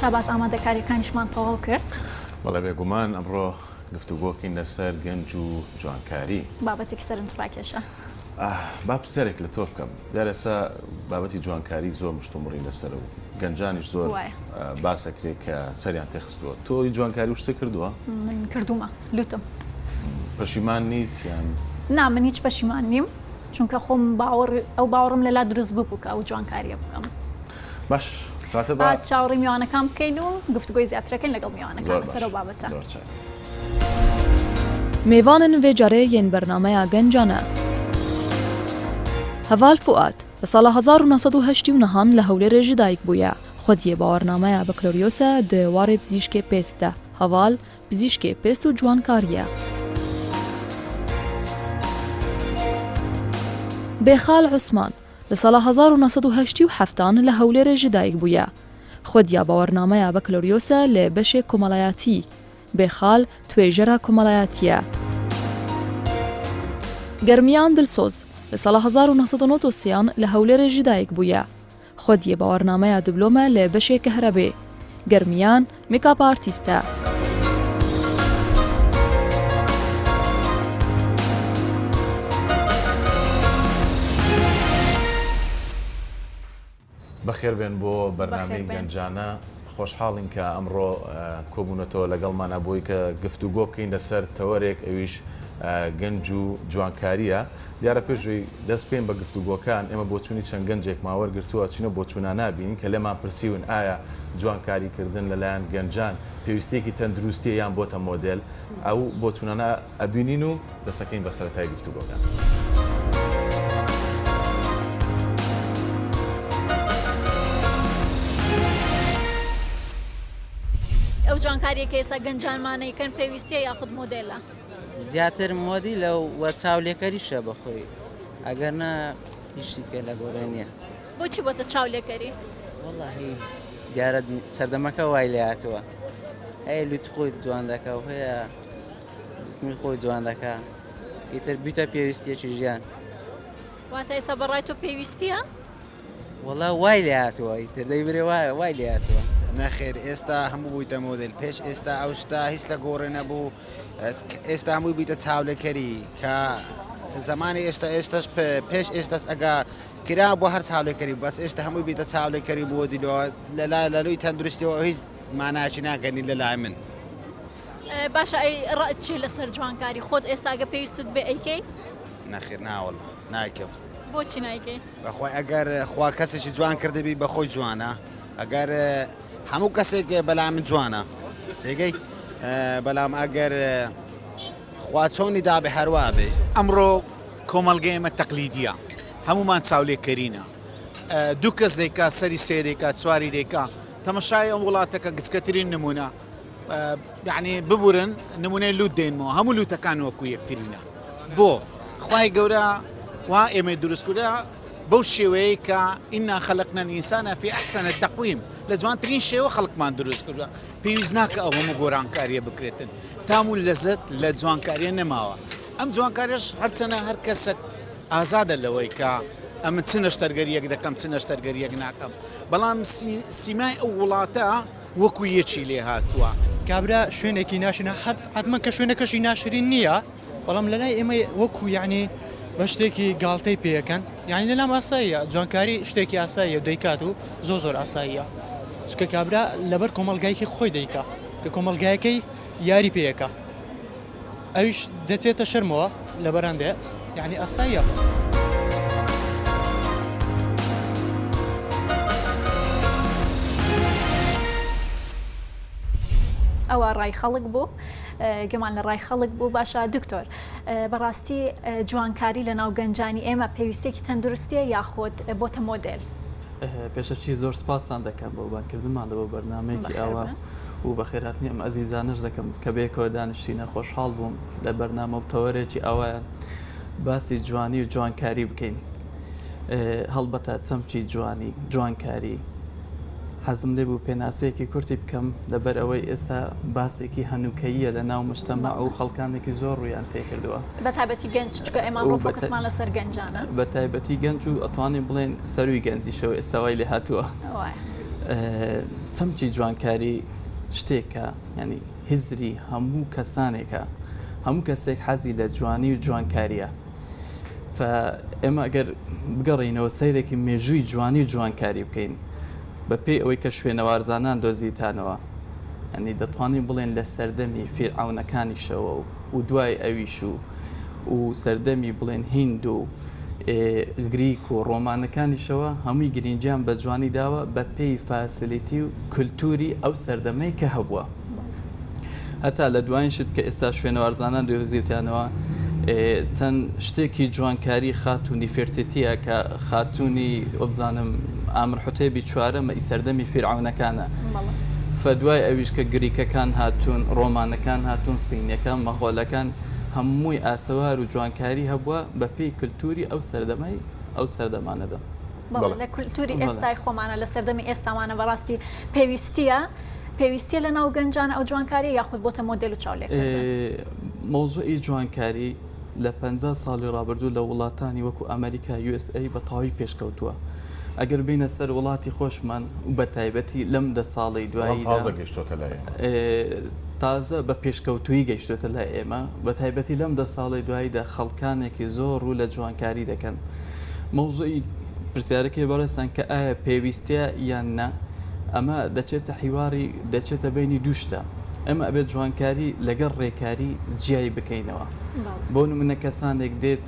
شاباز ئامادەکاریەکانیشمان تەواو کرد. بەڵێ بێگومان ئەمڕۆ گفتوگۆکەین لەسەر گەنج و جوانکاری. بابەتێکی سەرنجڕاکێشە. با پرسیارێک لە تۆ بکەم دیارە ئێستا بابەتی جوانکاری زۆر مشتومڕی لەسەرە و گەنجانیش زۆر باسەکرێ کە سەریان تێخستووە تۆ جوانکاری و شتە کردووە؟ من کردوومە لوتم. پەشیمان نیت یان؟ نا من هیچ پەشیمان نیم چونکە خۆم باوەڕ ئەو باوەڕم لەلا دروست ببوو کە ئەو جوانکاریە بکەم. باش کاتە با چاوەڕێی میوانەکان بکەین و گفتوگۆی زیاترەکەین لەگەڵ میوانەکان لەسەر ئەو بابەتە. زۆر چاک. Mêvanên vê carê yên bernameya gencan e. Heval Fuad, li sala 1989 an li Hewlêrê ji dayik bûye. Xwediyê bawernameya bekaloriyos e di warê pizîşkê pêst de. Heval, pizîşkê pêst û ciwankarî ye. Bêxal Osman, Li sala 1987 an li Hewlêrê ji dayik bûye. Xwediya bawernameya bekaloriyos e li beşê komelayatî. Bêxal twêjera komelayatî ye. Germiyan Dilsoz, li sala 1993 an li Hewlêrê ji dayik bûye. Xwediyê bawernameya diblom e li beşê kehrebê. Germiyan makeup artist e. بەخێربێن بۆ بەرنامەی گەنجانە خۆشحاڵین کە ئەمڕۆ کۆبوونەتەوە لەگەڵمانە بۆی کە گفتوگۆ بکەین لەسەر تەوەرێک ئەویش گەنج و جوانکاریە دیارە پێش ئەوەی دەست بکەین بە گفتوگۆکان ئێمە بۆچوونی چەند گەنجێکمان وەرگرتووە ئەچینە بۆچوونانە بینین کە لێمان پرسیون ئایا جوانکاری کردن لەلایەن گەنجان پێویستیەکی تەندروستیە یان بۆتە مۆدێل ئەو بۆچوونانە ئەبینین و دەسەکەین بە سەرەتای گفتوگۆکان. ئەو جوانکاریە کە ئێستا گەنجانمان ئەیکەن پێویستیە یاخود مۆدێلە؟ زیاتر مۆدیلە و چاولێکەریشە بەخۆی ئەگەر نا هیچ شتی تکە لە گۆڕێ نییە. بۆچی بۆتە چاولێکەری؟ وەڵاهی دیارە سەردەمەکە وای لێهاتووە هەیە لوت خۆی جوان دەکا و هەیە جسمی خۆی جوان دەکا ئیتر بیتە پێویستیەکی ژیان. واتە ئێستا بەڕای تۆ پێویستیە؟ وەڵا وای لێ هاتووە ئیتر دەی برێ وایە وای لێ هاتووە. نەخێر ئێستا هەموو بوویتە مۆدێل پێش ئێستا ئەو شتە هیچ لە گۆڕێ نەبوو ئێستا هەمووی بوویتە چاولێکەری کە زمانی ئێستا ئێستاش پێش ئێستاش ئەگا کرا بۆ هەر چاولێکەری بەس ئێستا هەمووی بیتە چاولێکەری بۆ دیلۆ لەلا لە لوی تەندروستیەوە هیچ ماناکی ناگەنی لە لای من. باشە ئەی ڕەئت چیە لەسەر جوانکاری خۆت ئێستا گە پێویستت بێ ئەیکەی؟ نەخێر ناوەڵا نایکەم. بۆچی نایکەی؟ بەخوای ئەگەر خوا کەسێکی جوان کردبی بەخۆی جوانە ئەگەر هەموو کەسێک بەلام من جوانە تێگەی بەلام ئەگەر خوا چۆنی دابێ هەروا بێ. ئەمڕۆ کۆمەڵگەی ئێمە تەقلیدیە هەموومان چاولێکەرینە دوو کەس دەیکا سەری سێ دەیکا چواری دەیکا تەمەشای ئەم وڵاتەکە گچکەترین نمونە یعنی ببورن نمونەی لوت دێنمەوە هەموو لوتەکان وەکو یەکترینە بۆ خوای گەورە وا ئێمەی دروست کردە بەو شێوەیە کە ئینا خەلقنا الانسان فی احسن تقویم لە جوانترین شێوە خەڵکمان دروست کردوە پێویست ناکە ئەو هەموو گۆرانکاریە بکرێتن تام و لەزەت لە جوانکاریە نەماوە ئەم جوانکاریش هەرچەنە هەر کەسێک ئازادە لەوەی کە ئەمن چ نەشتەرگەریەک دەکەم چ نەشتەرگەریەک ناکەم بەڵام سیمای ئەو وڵاتە وەکو یەکی لێ هاتووە. کابرا شوێنێکی ناشرینە حەتمەن کە شوێنەکەشی ناشرین نییە بەڵام لەلای ئێمە وەکو یعنی بە شتێکی گاڵتەی پێەکەن یعنی لەلام ئاساییە جوانکاری شتێکی ئاساییە دەیکات و زۆر زۆر ئاساییە چونکە کابرا لەبەر کۆمەڵگایکی خۆی دەیکا کە کۆمەڵگایەکەی یاری پێیەکە ئەویش دەچێتە شەرمەوە لەبەران دێ یعنی ئاساییە. ئەوە ڕای خەڵک بوو گوێمان لە ڕای خەڵک بوو باشە دکتۆر بەڕاستی جوانکاری لە ناو گەنجانی ئێمە پێویستێکی تەندروستیە یاخود بۆتە مۆدێل؟ پێشەکی زۆر سپاستان دەکەم بۆ بانگکردنمان لە بۆ بەرنامەیەکی ئاوا و بەخێرهاتنی ئەم ئەزیزانەش دەکەم کە بەیەکەوە دانیشتینە خۆشحاڵ بووم لە بەرنامە و تەوەرێکی ئاوایە باسی جوانی و جوانکاری بکەین هەڵبەتە چەمکی جوانی جوانکاری حەزم لێ بوو پێناسەیەکی کورتی بکەم لەبەر ئەوەی ئێستا باسێکی هەنووکەییە لە ناو مجتەمەع و خەڵکانێکی زۆر ڕوویان تێکردووە. بە تایبەتی گەنج چونکە ئێمە ئەمڕۆ فۆکەسمان لەسەر گەنجانە. بە تایبەتی گەنج و ئەتوانین بڵێین سەرووی گەنجیشەوە ئێستا وای لێ هاتووە. چەمکی جوانکاری شتێکە یانی هزری هەموو کەسانێکە هەموو کەسێک حەزی لە جوانی و جوانکاریە فە ئێمە ئەگەر بگەڕێینەوە سەیرێکی مێژووی جوانی و جوانکاری بکەین بە پێی ئەوەی کە شوێنەوارزانان دۆزیوتانەوە یانی دەتوانین بڵێن لە سەردەمی فیرعەونەکانیشەوە و دوای ئەویش و و سەردەمی بڵێن هیند و گریک و ڕۆمانەکانیشەوە هەمووی گرینگیان بە جوانی داوە بە پێی facility و کولتوری ئەو سەردەمەی کە هەبووە. هەتا لە دوایین شت کە ئێستا شوێنەوارزانان دۆزیوتیانەوە چەند شتێکی جوانکاری خاتوو نیفێرتیتیە کە خاتوونی وەبزانم ئامر حوتێبی چوارەمە ئی سەردەمی فیرعەونەکانە فەدوای ئەویش کە گریکەکان هاتوون ڕۆمانەکان هاتوون سینیەکان مەغۆلەکان هەمووی ئاسەوار و جوانکاری هەبووە بە پێی کلتوری ئەو سەردەمەی ئەو سەردەمانەدا. بەڵێ لە کولتوری ئێستای خۆمانە لە سەردەمی ئێستامانە بەڕاستی پێویستیە پێویستیە لە ناو گەنجانە ئەو جوانکاریە یاخود بۆتە مۆدێل و چاولێکردن؟ مەوزوعی جوانکاری لە 50 ساڵی ڕابردوو لە وڵاتانی وەکو ئەمریکا USA بە تەواوی پێشکەوتووە ئەگەر بینە سەر وڵاتی خۆشمان و بە تایبەتی لەم دە ساڵەی دوایی تازە گەیشتۆتە لای ئێمە. تازە بە پێشکەوتوویی گەیشتۆتە لای ئێمە بە تایبەتی لەم دە ساڵەی دواییدا خەڵکانێکی زۆر ڕوو لە جوانکاری دەکەن مەوزوعی پرسیارەکەی بەڕێزتان کە ئایا پێویستە یان نا ئەمە دەچێتە حیواری دەچێتە بینی دوو شتە ئێمە ئەبێت جوانکاری لەگەڵ ڕێکاری جیای بکەینەوە بۆ نمونە کەسانێک دێت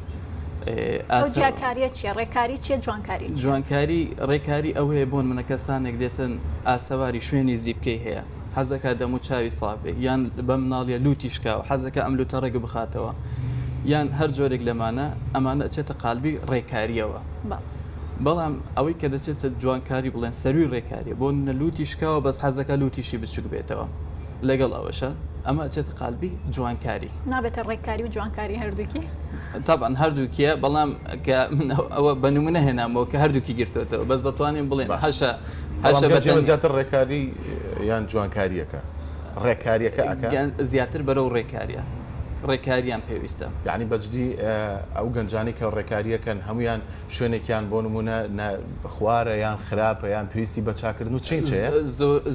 ئەو جیاکاریە چیە ڕێکاری چیە جوانکاری چیە؟ جوانکاری ڕێکاری ئەوەیە بۆ نمونە کەسانێک دێتن ئاسەواری شوێنی زیپکەی هەیە حەزەکا دەموچاوی ساف بێ یان بە مناڵیە لوتی شکاوە حەزەکا ئەم لوتە ڕێک بخاتەوە یان هەر جۆرێک لەمانە ئەمانە ئەچێتە قالبی ڕێکاریەوە بەڵام ئەوەی کە دەچێتە جوانکاری بڵێن سەروی ڕێکاریە بۆ نە لوتی شکاوە بەس حەزەکە لوتیشی بچوک بێتەوە لەگەڵ ئەوەشە ئەمە ئەچێتە قالبی جوانکاری. نابێتە ڕێککاری و جوانکاری هەردووکی؟ تەبعەن هەردووکیە بەڵام کە من ئەوە بە نمونە هێنامەوە کە هەردووکی گرتۆتەوە بەس دەتوانین بڵێن هەشە هەشە بە تەنیا زیاتر ڕێکاری یان جوانکاریەکە ڕێکاریەکە ئەکا زیاتر بەرەو ڕێکاریە ڕێکاریان پێویستە. یانی بەجدی ئەو گەنجانەی کە ڕێکاریەکەن هەموویان شوێنێکیان بۆ نمونە خوارە یان خراپە یان پێویستی بە چاکردن و change هەیە؟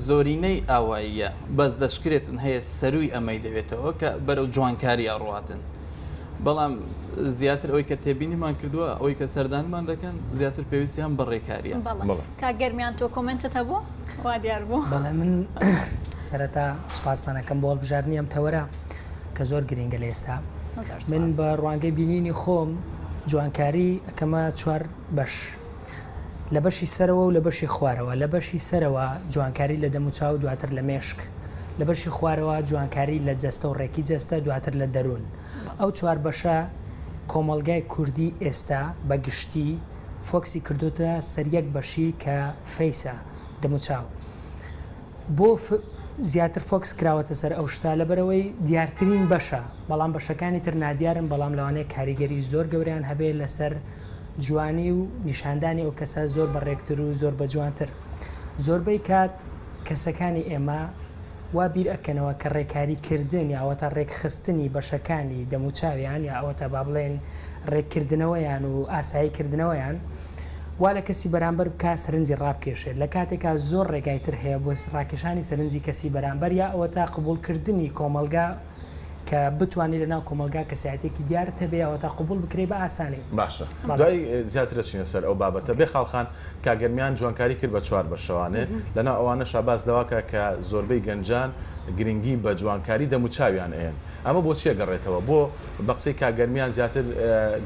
زۆرینەی ئاواییە بەس دەشکرێتن هەیە سەرووی ئەمەی دەوێتەوە کە بەرەو جوانکاری ئەڕواتن بەڵام زیاتر ئەوەی کە تێبینیمان کردووە ئەوەی کە سەردانمان دەکەن زیاتر پێویستیان بە ڕێکاریە. بەڵێ کاک گەرمیان تۆ comment ت هەبوو وا دیار بوو. بەڵێ من سەرەتا سوپاستان ئەکەم بۆ هەڵبژاردنی ئەم تەوەرە کە زۆر گرینگە لە ئێستا من بە ڕوانگەی بینینی خۆم جوانکاری ئەکەمە چوار بەش لە بەشی سەرەوە و لە بەشی خوارەوە لە بەشی سەرەوە جوانکاری لە دەموچاو دواتر لە مێشک لە بەشی خوارەوە جوانکاری لە جەستە و ڕێکی جەستە دواتر لە دەروون ئەو چوار بەشە کۆمەڵگای کوردی ئێستا بە گشتی focus ی کردۆتە سەر یەک بەشی کە face ە، دەموچاو. بۆ زیاتر focus کراوەتە سەر ئەو شتە؟ لەبەرئەوەی دیارترین بەشە، بەڵام بەشەکانی تر نادیارن، بەڵام لەوانەیە کاریگەری زۆر گەورەیان هەبێ لەسەر جوانی و نیشاندانی ئەو کەسە زۆر بە ڕێکتر و زۆر بە جوانتر. زۆربەی کات کەسەکانی ئێمە وا بیر ئەکەنەوە کە ڕێکاری کردن یا ئەوەتا ڕێکخستنی بەشەکانی دەموچاویان یا ئەوەتا با بڵێین ڕێککردنەوەیان و ئاسایی کردنەوەیان وا لە کەسی بەرامبەر بکا سەرنجی ڕابکێشێت لە کاتێکا زۆر ڕێگای تر هەیە بۆ ڕاکێشانی سەرنجی کەسی بەرامبەر یا ئەوەتا قبوڵ کردنی کۆمەڵگا کە بتوانی لە ناو کۆمەڵگا کەسایەتێکی دیارت هەبێ ئەوەتا قبوڵ بکرێ بە ئاسانی. باشە دوای زیاتر ئەچینە سەر ئەو بابەتە بێخاڵ خان کاک گەرمیان جوانکاری کرد بە چوار بەشەوانێ لەناو ئەوانەشا باس لەوەکا کە زۆربەی گەنجان گرنگی بە جوانکاری دەموچاویان ئەیەن ئەمە بۆچی ئەگەڕێتەوە بۆ بە قسەی کاک گەرمیان زیاتر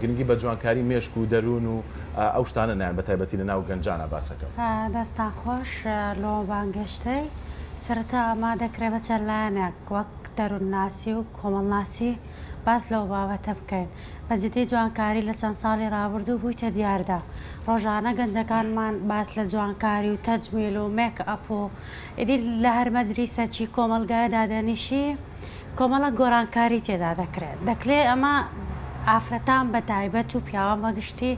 گرنگی بە جوانکاری مێشک و دەروون و ئەو شتانە نایەن بە تایبەتی لەناو گەنجانا باسەکەم. دەستان خۆش لۆ بانگهێشتەی. سەرەتا ئەمە دەکرێ بە چەند لایەنێک وەک دەروونناسی و کۆمەڵناسی باس لەو بابەتە بکەین. بە جدی جوانکاری لە چەند ساڵی ڕابردوو بوویتە دیاردە. ڕۆژانە گەنجەکانمان باس لە جوانکاری و تەجمیل و مێک ئەپ و ئیدی لە هەر مەجلیسەکی کۆمەڵگایە دادەنیشی کۆمەڵە گۆرانکاری تێدا دەکرێت. دەکرێ ئەمە ئافرەتان بە تایبەت و پیاوان بە گشتی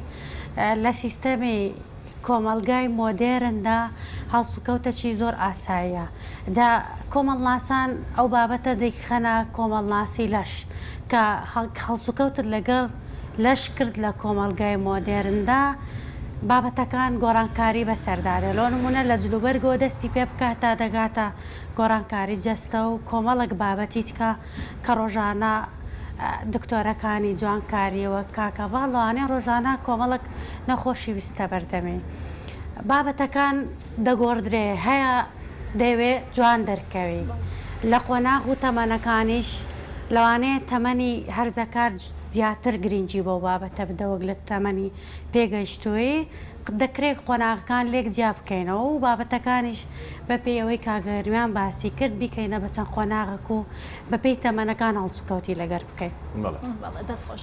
لە سیستەمی کۆمەڵگای مۆدێرندا هەڵسوکەوتەکی زۆر ئاساییە. جا کۆمەڵناسان ئەو بابەتە دەیخەنە کۆمەڵناسی لەش کە هەڵسوکەوتت لەگەڵ لەش کرد لە کۆمەڵگای مۆدێرندا. بابەتەکان گۆڕانکاری بەسەردا دێ لۆ نموونە لە جلوبەرگەوە دەستی پێ بکە هەتا دەگاتە گۆڕانکاری جەستە و کۆمەڵێک بابەتی تکە کە ڕۆژانە دکتۆرەکانی جوانکاری وەک کاک هەڤاڵ لەوانەیە ڕۆژانە کۆمەڵێک نەخۆشی بستە بەردەمی بابەتەکان دەگۆڕدرێ هەیە دەیەوێ جوان دەرکەوی لە قۆناغ و تەمەنەکانیش لەوانەیە تەمەنی هەرزەکار زیاتر گرنگی بەو بابەتە بدە وەک لە تەمەنی پێگەیشتوویی دەکرێت قۆناغەکان لێک جیا بکەینەوە و بابەتەکانیش بەپێی ئەوەی کاک گەرمیان باسی کرد بیکەینە بە چەند قۆناغێک و بەپێی تەمەنەکان هەڵسوکەوتی لەگەر بکەین. بەڵێ دەست خۆش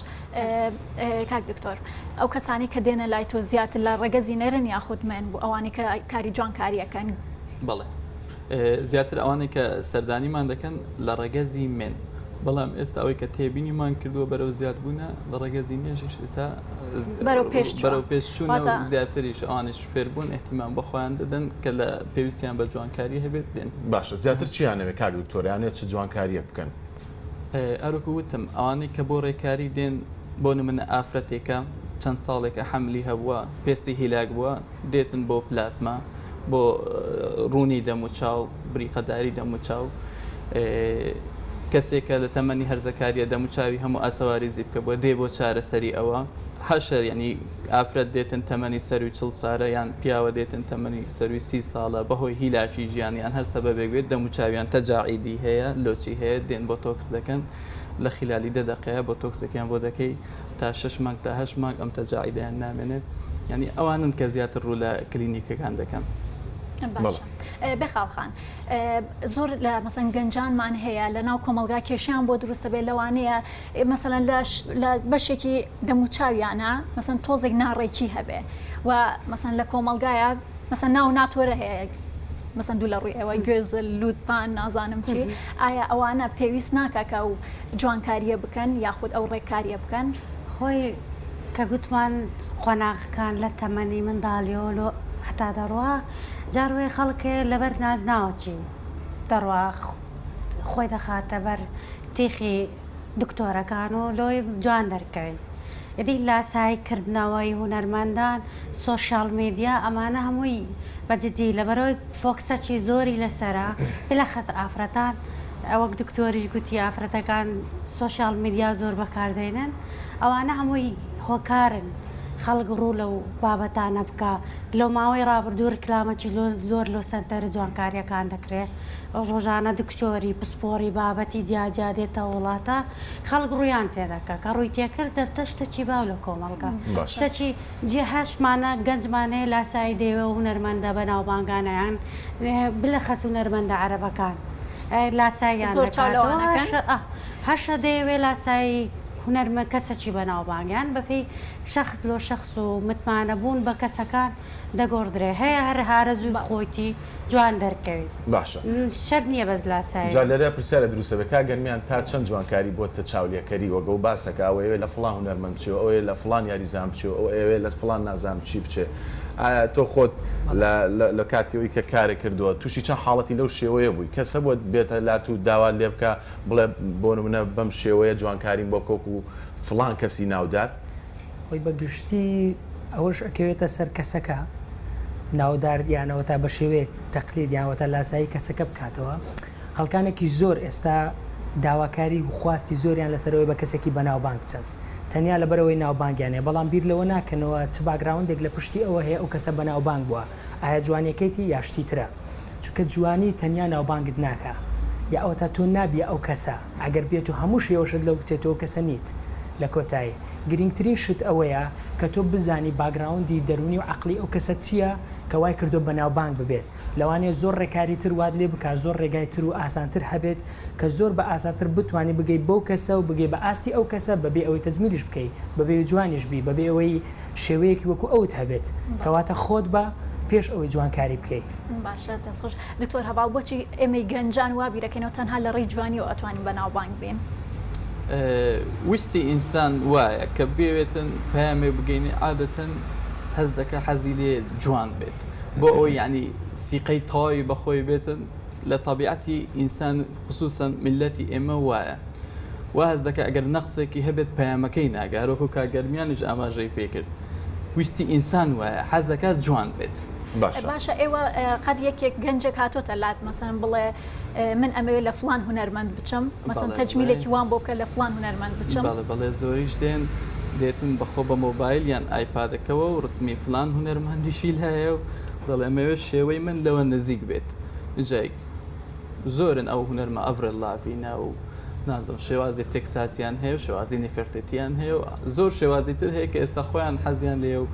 کاک دکتۆر ئەو کەسانی کە دێنە لای تۆ زیاتر لە ڕەگەزی نێرن یاخود مێن بوو ئەوانەی کە کاری جوانکاریەکەن؟ بەڵێ زیاتر ئەوانەی کە سەردانیمان دەکەن لە ڕەگەزی مێن بەڵام ئێستا ئەوەی کە تێبینیمان کردووە بەرەو زیادبوونە لە ڕەگەزی نێژیش ئێستا بەرەو پێش بەرەو پێش چوون زیاتریش ئەوانیش فێربوون احتیمام بە خۆیان دەدەن کە لە پێویستیان بە جوانکاری هەبێت دێن. باشە زیاتر چیانەوێ کاک دکتۆر یانێ چ جوانکاریەک بکەن؟ هەروەکو وتم ئەوانەی کە بۆ ڕێکاری دێن بۆ نمونە ئافرەتێکە چەند ساڵێکە حەملی هەبووە پێستی هیلاک بووە دێتن بۆ پلازما بۆ ڕوونی دەموچاو بریقەداری دەموچاو کەسێکە لە تەمەنی هەرزەکاریە دەموچاوی هەموو ئاسەواری زیپکە بووە دێ بۆ چارەسەری ئەوە حەشەر یعنی ئافرەت دێتن تەمەنی سەروی چڵ سارە یان پیاوە دێتن تەمەنی سەروی سی ساڵە بەهۆی هیلاکی ژیان یان هەر سەبەبێک بێت دەموچاویان تەجاعیدی هەیە لۆچی هەیە دێن بۆتۆکس دەکەن لە خلالی دە دەقەیە بۆتۆکسێکیان بۆ دەکەی تا شەش مانگ تا هەشت مانگ ئەم تەجاعیدەیان نامێنێت یعنی ئەوانن کە زیاتر ڕوو لە کلینیکەکان دەکەن. باشە بێخاڵ خان زۆر لە مەسەن گەنجانمان هەیە لە ناو کۆمەڵگا کێشیان بۆ دروستە بێت لەوانەیە مەسەلەن لە لە بەشێکی دەموچاویانە مەسەن تۆزێک ناڕێکی هەبێ و مەسەن لە کۆمەڵگایە مەسەن ناو ناتۆرە هەیە مەسەن دوو لە ڕووی ئەوە گوێزل لووت پان نازانم چی ئایا ئەوانە پێویست ناکا کە ئەو جوانکارییە بکەن یاخود ئەو ڕێککارییە بکەن؟ خۆی کە گوتمان قۆناغەکان لە تەمەنی منداڵیەوە لۆ هەتا دەڕوا جار وەیە خەڵک هەیە لەبەر نازناوەکی دەڕوا خۆی دەخاتە بەر تیخی دکتۆرەکان و لۆی جوان دەرکەوی ئیدی لاسایی کردنەوەی هونەرمەندان سۆشیال میدیا ئەمانە هەمووی بە جدی لەبەرئەوەی فۆکسەکی زۆری لەسەرە بلەخەس ئافرەتان وەک دکتۆریش گوتی ئافرەتەکان سۆشیال میدیا زۆر بەکاردێنن ئەوانە هەمووی هۆکارن خەڵک ڕوو لەو بابەتانە بکا لەو ماوەی ڕابردوو ڕیکلامەکی زۆر لۆ سەنتەرە جوانکاریەکان دەکرێ ڕۆژانە دکتۆری پسپۆڕی بابەتی جیا جیا دێتە وڵاتە خەڵک ڕوویان تێدەکا کە ڕووی تێکرد دەبتە شتەکی باو لە کۆمەڵگا شتەکی جێ هەشمانە گەنجمان هەیە لاسایی دەیەوێ هونەرمەندە بەناوبانگانە یان بلەخەس هونەرمەندە عەرەبەکان لاساییان زۆر چاو لەوان ئەکەن. هەشە دەیەوێ لاسایی هونەرمە کەسەکی بەناوبانگ یان بەپێی شەخس لۆ شەخس و متمانە بوون بە کەسەکان دەگۆڕدرێ هەیە هەر ئارەزووی خۆیتی جوان دەرکەوی باشە شەرت نیە بەس لاسایی. جا لێرە پرسیارە دروست ئەبێ کاک گەرمیان تا چەند جوانکاری بۆتە چاولێکەری وەک ئەو باسەکە ئەو ئەیەوێ لە فڵان هونەرمەند بچێ و ئەو ئەیەوێ لە فڵان یاریزان بچێ و ئەو ئەیەوێ لە فڵان نازانم چی بچێ ئایا تۆ خۆت لە لە کاتی ئەوی کە کارت کردووە تووشی چەند حاڵەتی لەو شێوەیە بووی کەس هەبووە بێتە لات و داوات لێ بکا بڵێ بۆ نمونە بەم شێوەیە جوانکاریم بۆ بکە وەکوو فڵان کەسی ناودار؟ خۆی بە گشتی ئەوەش ئەکەوێتە سەر کەسەکە ناودار یان ئەوەتا بە شێوەیەک تەقلید یان ئەوەتا لاسایی کەسەکە بکاتەوە خەڵکانێکی زۆر ئێستا داواکاری و خواستی زۆریان لەسەرەوەی بە کەسێکی بەناوبانگ بچن تەنیا لەبەرەوەی ناوبانگیان هەیە بەڵام بیر لەوە ناکەنەوە چ background ێک لە پشتی ئەوە هەیە ئەو کەسە بەناوبانگ بووە ئایا جوانیەکەیتی یا شتی ترە چونکە جوانی تەنیا ناوبانگت ناکا یا ئەوەتا تۆ نابیە ئەو کەسە ئەگەر بێت و هەموو شێوەشت لەو بچێت تۆ ئەو کەسە نیت لە کۆتایی گرینگترین شت ئەوەیە کە تۆ بزانی background ی دەروونی و عەقڵی ئەو کەسە چییە کە وای کردووە بەناوبانگ ببێت لەوانەیە زۆر ڕێکاری تر وات لێ بکات زۆر ڕێگای تر و ئاسانتر هەبێت کە زۆر بە ئاسانتر بتوانی بگەی بەو کەسە و بگەی بە ئاستی ئەو کەسە بەبێ ئەوەی تەجمیلیش بکەی بەبێ ئەوەی جوانیش بی بەبێ ئەوەی شێوەیەکی وەکو ئەوت هەبێت کەواتە خۆت بە پێش ئەوەی جوانکاری بکەی. باشە دەست خۆش دکتۆر هەڤاڵ بۆچی ئێمەی گەنجان وا بیرەکەینەوە تەنها لە ڕێی جوانیەوە ئەتوانین بەناوبانگ بین؟ ویستی ئینسان وایە کە بێوێتن پەیامێک بگەینێ عادەتەن هەست دەکا حەزی لێ جوان بێت بۆ ئەوەی یعنی سیقەی تەواوی بەخۆی بێتن لە تەبیعەتی ئینسان خصوصا میللەتی ئێمە وایە وا هەست دەکا ئەگەر نەقسێکی هەبێت پەیامەکەی ناگا هەروەکو کاک گەرمیانیش ئاماژەی پێکرد. ویستی ئینسان وایە حەز دەکات جوان بێت. باشە. باشە ئێوە قەت یەکێک گەنجێک هاتۆتە لات مەسەلەن بڵێ من ئەمەوێ لە فڵان هونەرمەند بچم مەسەلەن تەجمیلێکی وام بۆ بکە لە فڵان هونەرمەند بچم؟ بەڵێ بەڵێ زۆریش دێن دێتم بەخۆ بە مۆبایل یان ئایپادەکەوە و ڕسمی فلان هونەرمەندیشی لایە و دەڵێ ئەمەوێ شێوەی من لەوە نزیک بێت جای زۆرن ئەو هونەرمە ئەڤرێل لاڤینە و نازم شێوازی تێکساسیان هەیە و شێوازی نێفێرتێتیان هەیە و زۆر شێوازی تر هەیە کە ئێستا خۆیان حەزیان لێ و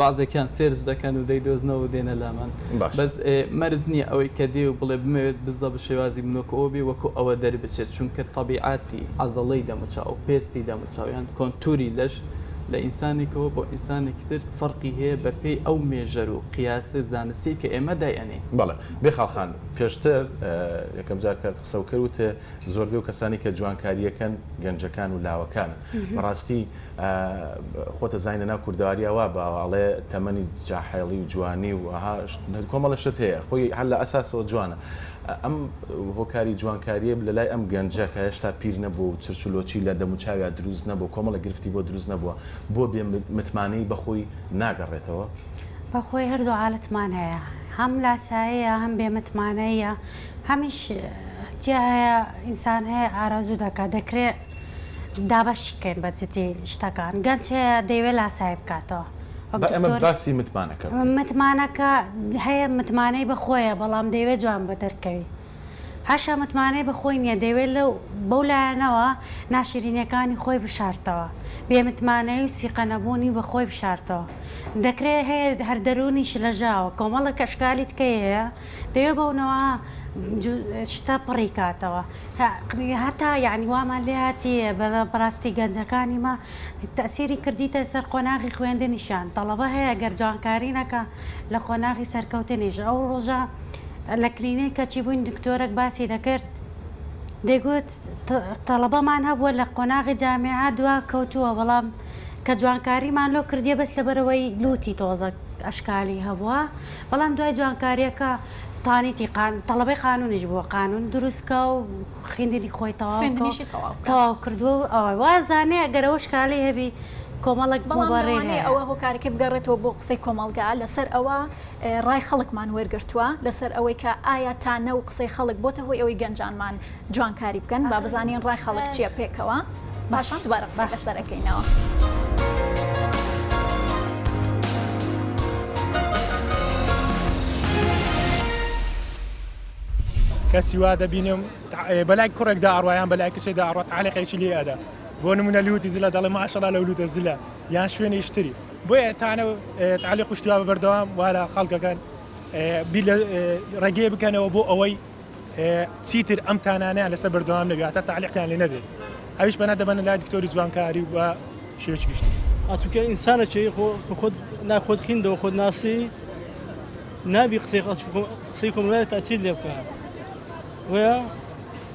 بازێکیان search دەکەن و دەیدۆزنەوە و دێنە لامان بەس مەرج نییە ئەوەی کە دێ و بڵێ بمەوێت بزە بە شێوازی من وەکو ئەوە بێ وەکو ئەوە دەربچێت چونکە تەبیعاتی عەزەڵەی دەموچاو پێستی دەموچاو یان contour ی لەش لە ئینسانێکەوە بۆ ئینسانێکی تر فەرقی هەیە بەپێی ئەو measure و قیاسە زانستی کە ئێمە دایئەنێین. بەڵێ بێخاڵ خان پێشتر یەکەم جار کە قسەو کرد وتێ زۆربەی و کەسانی کە جوانکاریەکەن گەنجەکان و لاوەکانن بەڕاستی خۆتە زانین لەناو کوردەواریا وا باوە ئەڵێ تەمەنی جاحێڵی و جوانی و ئەها کۆمەڵە شت هەیە خۆی هەر لە ئەساسەوە جوانە ئەم هۆکاری جوانکاریە لە لای ئەم گەنجە کە هێشتا پیر نەبوو و چرچولۆچی لە دەموچاویا دروست نەبوو کۆمەڵە گرفتی بۆ دروست نەبووە بۆ بێ متمانەی بەخۆی ناگەڕێتەوە؟ بەخۆی هەردوو عالەتمان هەیە هەم لاساییە هەم بێ متمانەییە هەمیش جیا هەیە ئینسان هەیە ئارەزوو دەکات دەکرێ دابەشی کەین بە جدی شتەکان گەنج هەیە دەیەوێ لاسایی بکاتەوە وەک با ئێمە دکتۆر باسی متمانەکە بکەین. متمانەکە هەیە متمانەی بە خۆیە بەڵام دەیەوێ جوان بە دەرکەوی هەشە متمانەی بە خۆی نییە دەیەوێت لەو بەو لایەنەوە ناشرینیەکانی خۆی بشارتەوە بێ متمانەیی و سیقە نەبوونی بە خۆی بشارتەوە دەکرێ هەیە هەر دەروونی شلەژاوە کۆمەڵێک ئەشکالی تکەی هەیە دەیەوێ بەو نەوە شتە پڕی کاتەوە هەتا یانی وامان لێ هاتیە بەڕاستی گەنجەکانی مە تەئسیری کردیتە سەر قۆناغی خوێندنیشیان تەڵەبە هەیە گەر جوانکاری نەکا لە قۆناغی سەرکەوتنیش ئەو ڕۆژە لە کلینیک کەچی بووین دکتۆرەک باسی دەکرد دەیگوت تەڵەبەمان هەبووە لە قۆناغی جامیعە دوا کەوتووە بەڵام کە جوانکاریمان لۆ کردیە بەس لەبەرەوەی لوتی تۆزەک ئەشکالی هەبووە بەڵام دوای جوانکاریەکە تانیتی قان تەڵەبەی قانونیش بووە قانون دروست کا و خیندنی خۆی تەواو کا و خوێندنیشی تەواو کا. تەواو کردووە و ئەوە وا زانێ ئەگەر ئەوە شکالی هەبی کۆمەڵێک بەڵام موبەڕیر لەوانەیە هەیە. ئەوە هۆکارەکەی بگەڕێتەوە بۆ قسەی کۆمەڵگا لەسەر ئەوە ڕای خەڵکمان وەرگرتووە لەسەر ئەوەی کە ئایا تانە و قسەی خەڵک بۆتە هۆی ئەوەی گەنجانمان جوانکاری بکەن با ئاخر بزانین ڕای خەڵک چییە پێکەوە باش پاشان دووبارە قسەی باش. لەسەر ئەکەینەوە. کەسی وا دەبینم بەلای کوڕێکدا ئەڕوا یان بەلای کچێکدا ئەڕوا تەعلیقێکی لێ ئەدا بۆ نمونە لوتی زلە دەڵێ ماشەڵا لەو لوتە زلە یان شوێنێکی تری بۆیە تانە و تەعلیق و شتی وا بە بەردەوام وا لە خەڵکەکان بیر لە ڕێگەیە بکەنەوە بۆ ئەوەی چیتر ئەم تانانەیان لەسەر بەردەوام نەبێت هەتا تەعلیقیان لێ نەدرێت ئەویش پەنا دەبەنە لای دکتۆری جوانکاری و بە شێوەیەکی گشتی. ئەتوکە ئینسانەکی خۆ خۆت نا خۆت خیندەوە خۆت ناسی نابی قسەی قسەی کۆمەڵای تاچیر لێ بکە وەیا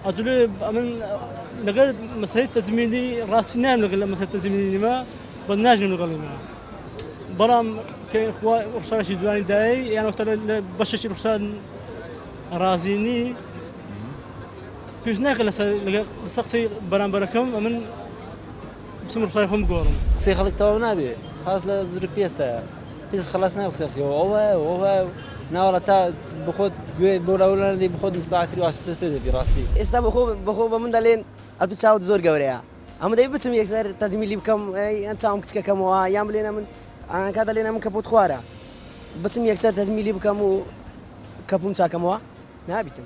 ئەتولێ ئەمن لەگەر مەسەلەی تەجمیلی ڕاستی نام لەگەر لە مەسەلەی تەجمیلی نیمە بەس ناژم لەگەڵی ما بەڵام کە خوا ڕوخسارێکی جوانی دایەی یان وەختە لە بەشێکی ڕوخسار ڕازی نی پێویست ناکە لەسەر لەسەر قسەی بەرامبەرەکەم ئەمن بچم ڕوخساری خۆم بگۆڕم. قسەی خەڵک تەواو نابێ خاس لە زروفی ئێستایە هیچ خەڵاس نابێ قسەی خەڵکی ئەوە وایە و ئەوە وایە و ناوەڵا تا بخۆت گوێ بۆ لاوە نەدەی بخۆت متباعتری و ئاسوودەتر دەبی ڕاستی. ئێستا بەخۆ بەخۆ بە من دەلێن ئەتوو چاوت زۆر گەورەیە ئەمە دەبی بچم یەکسەر تەجمیلی بکەم یان چاوم کچکەکەمەوە یان بلێن ئەمن ئاکا دەلێن ئەمن کەپوت خوارە بچم یەکسەر تەجمیلی بکەم و کەپوم چاکەمەوە نابیتم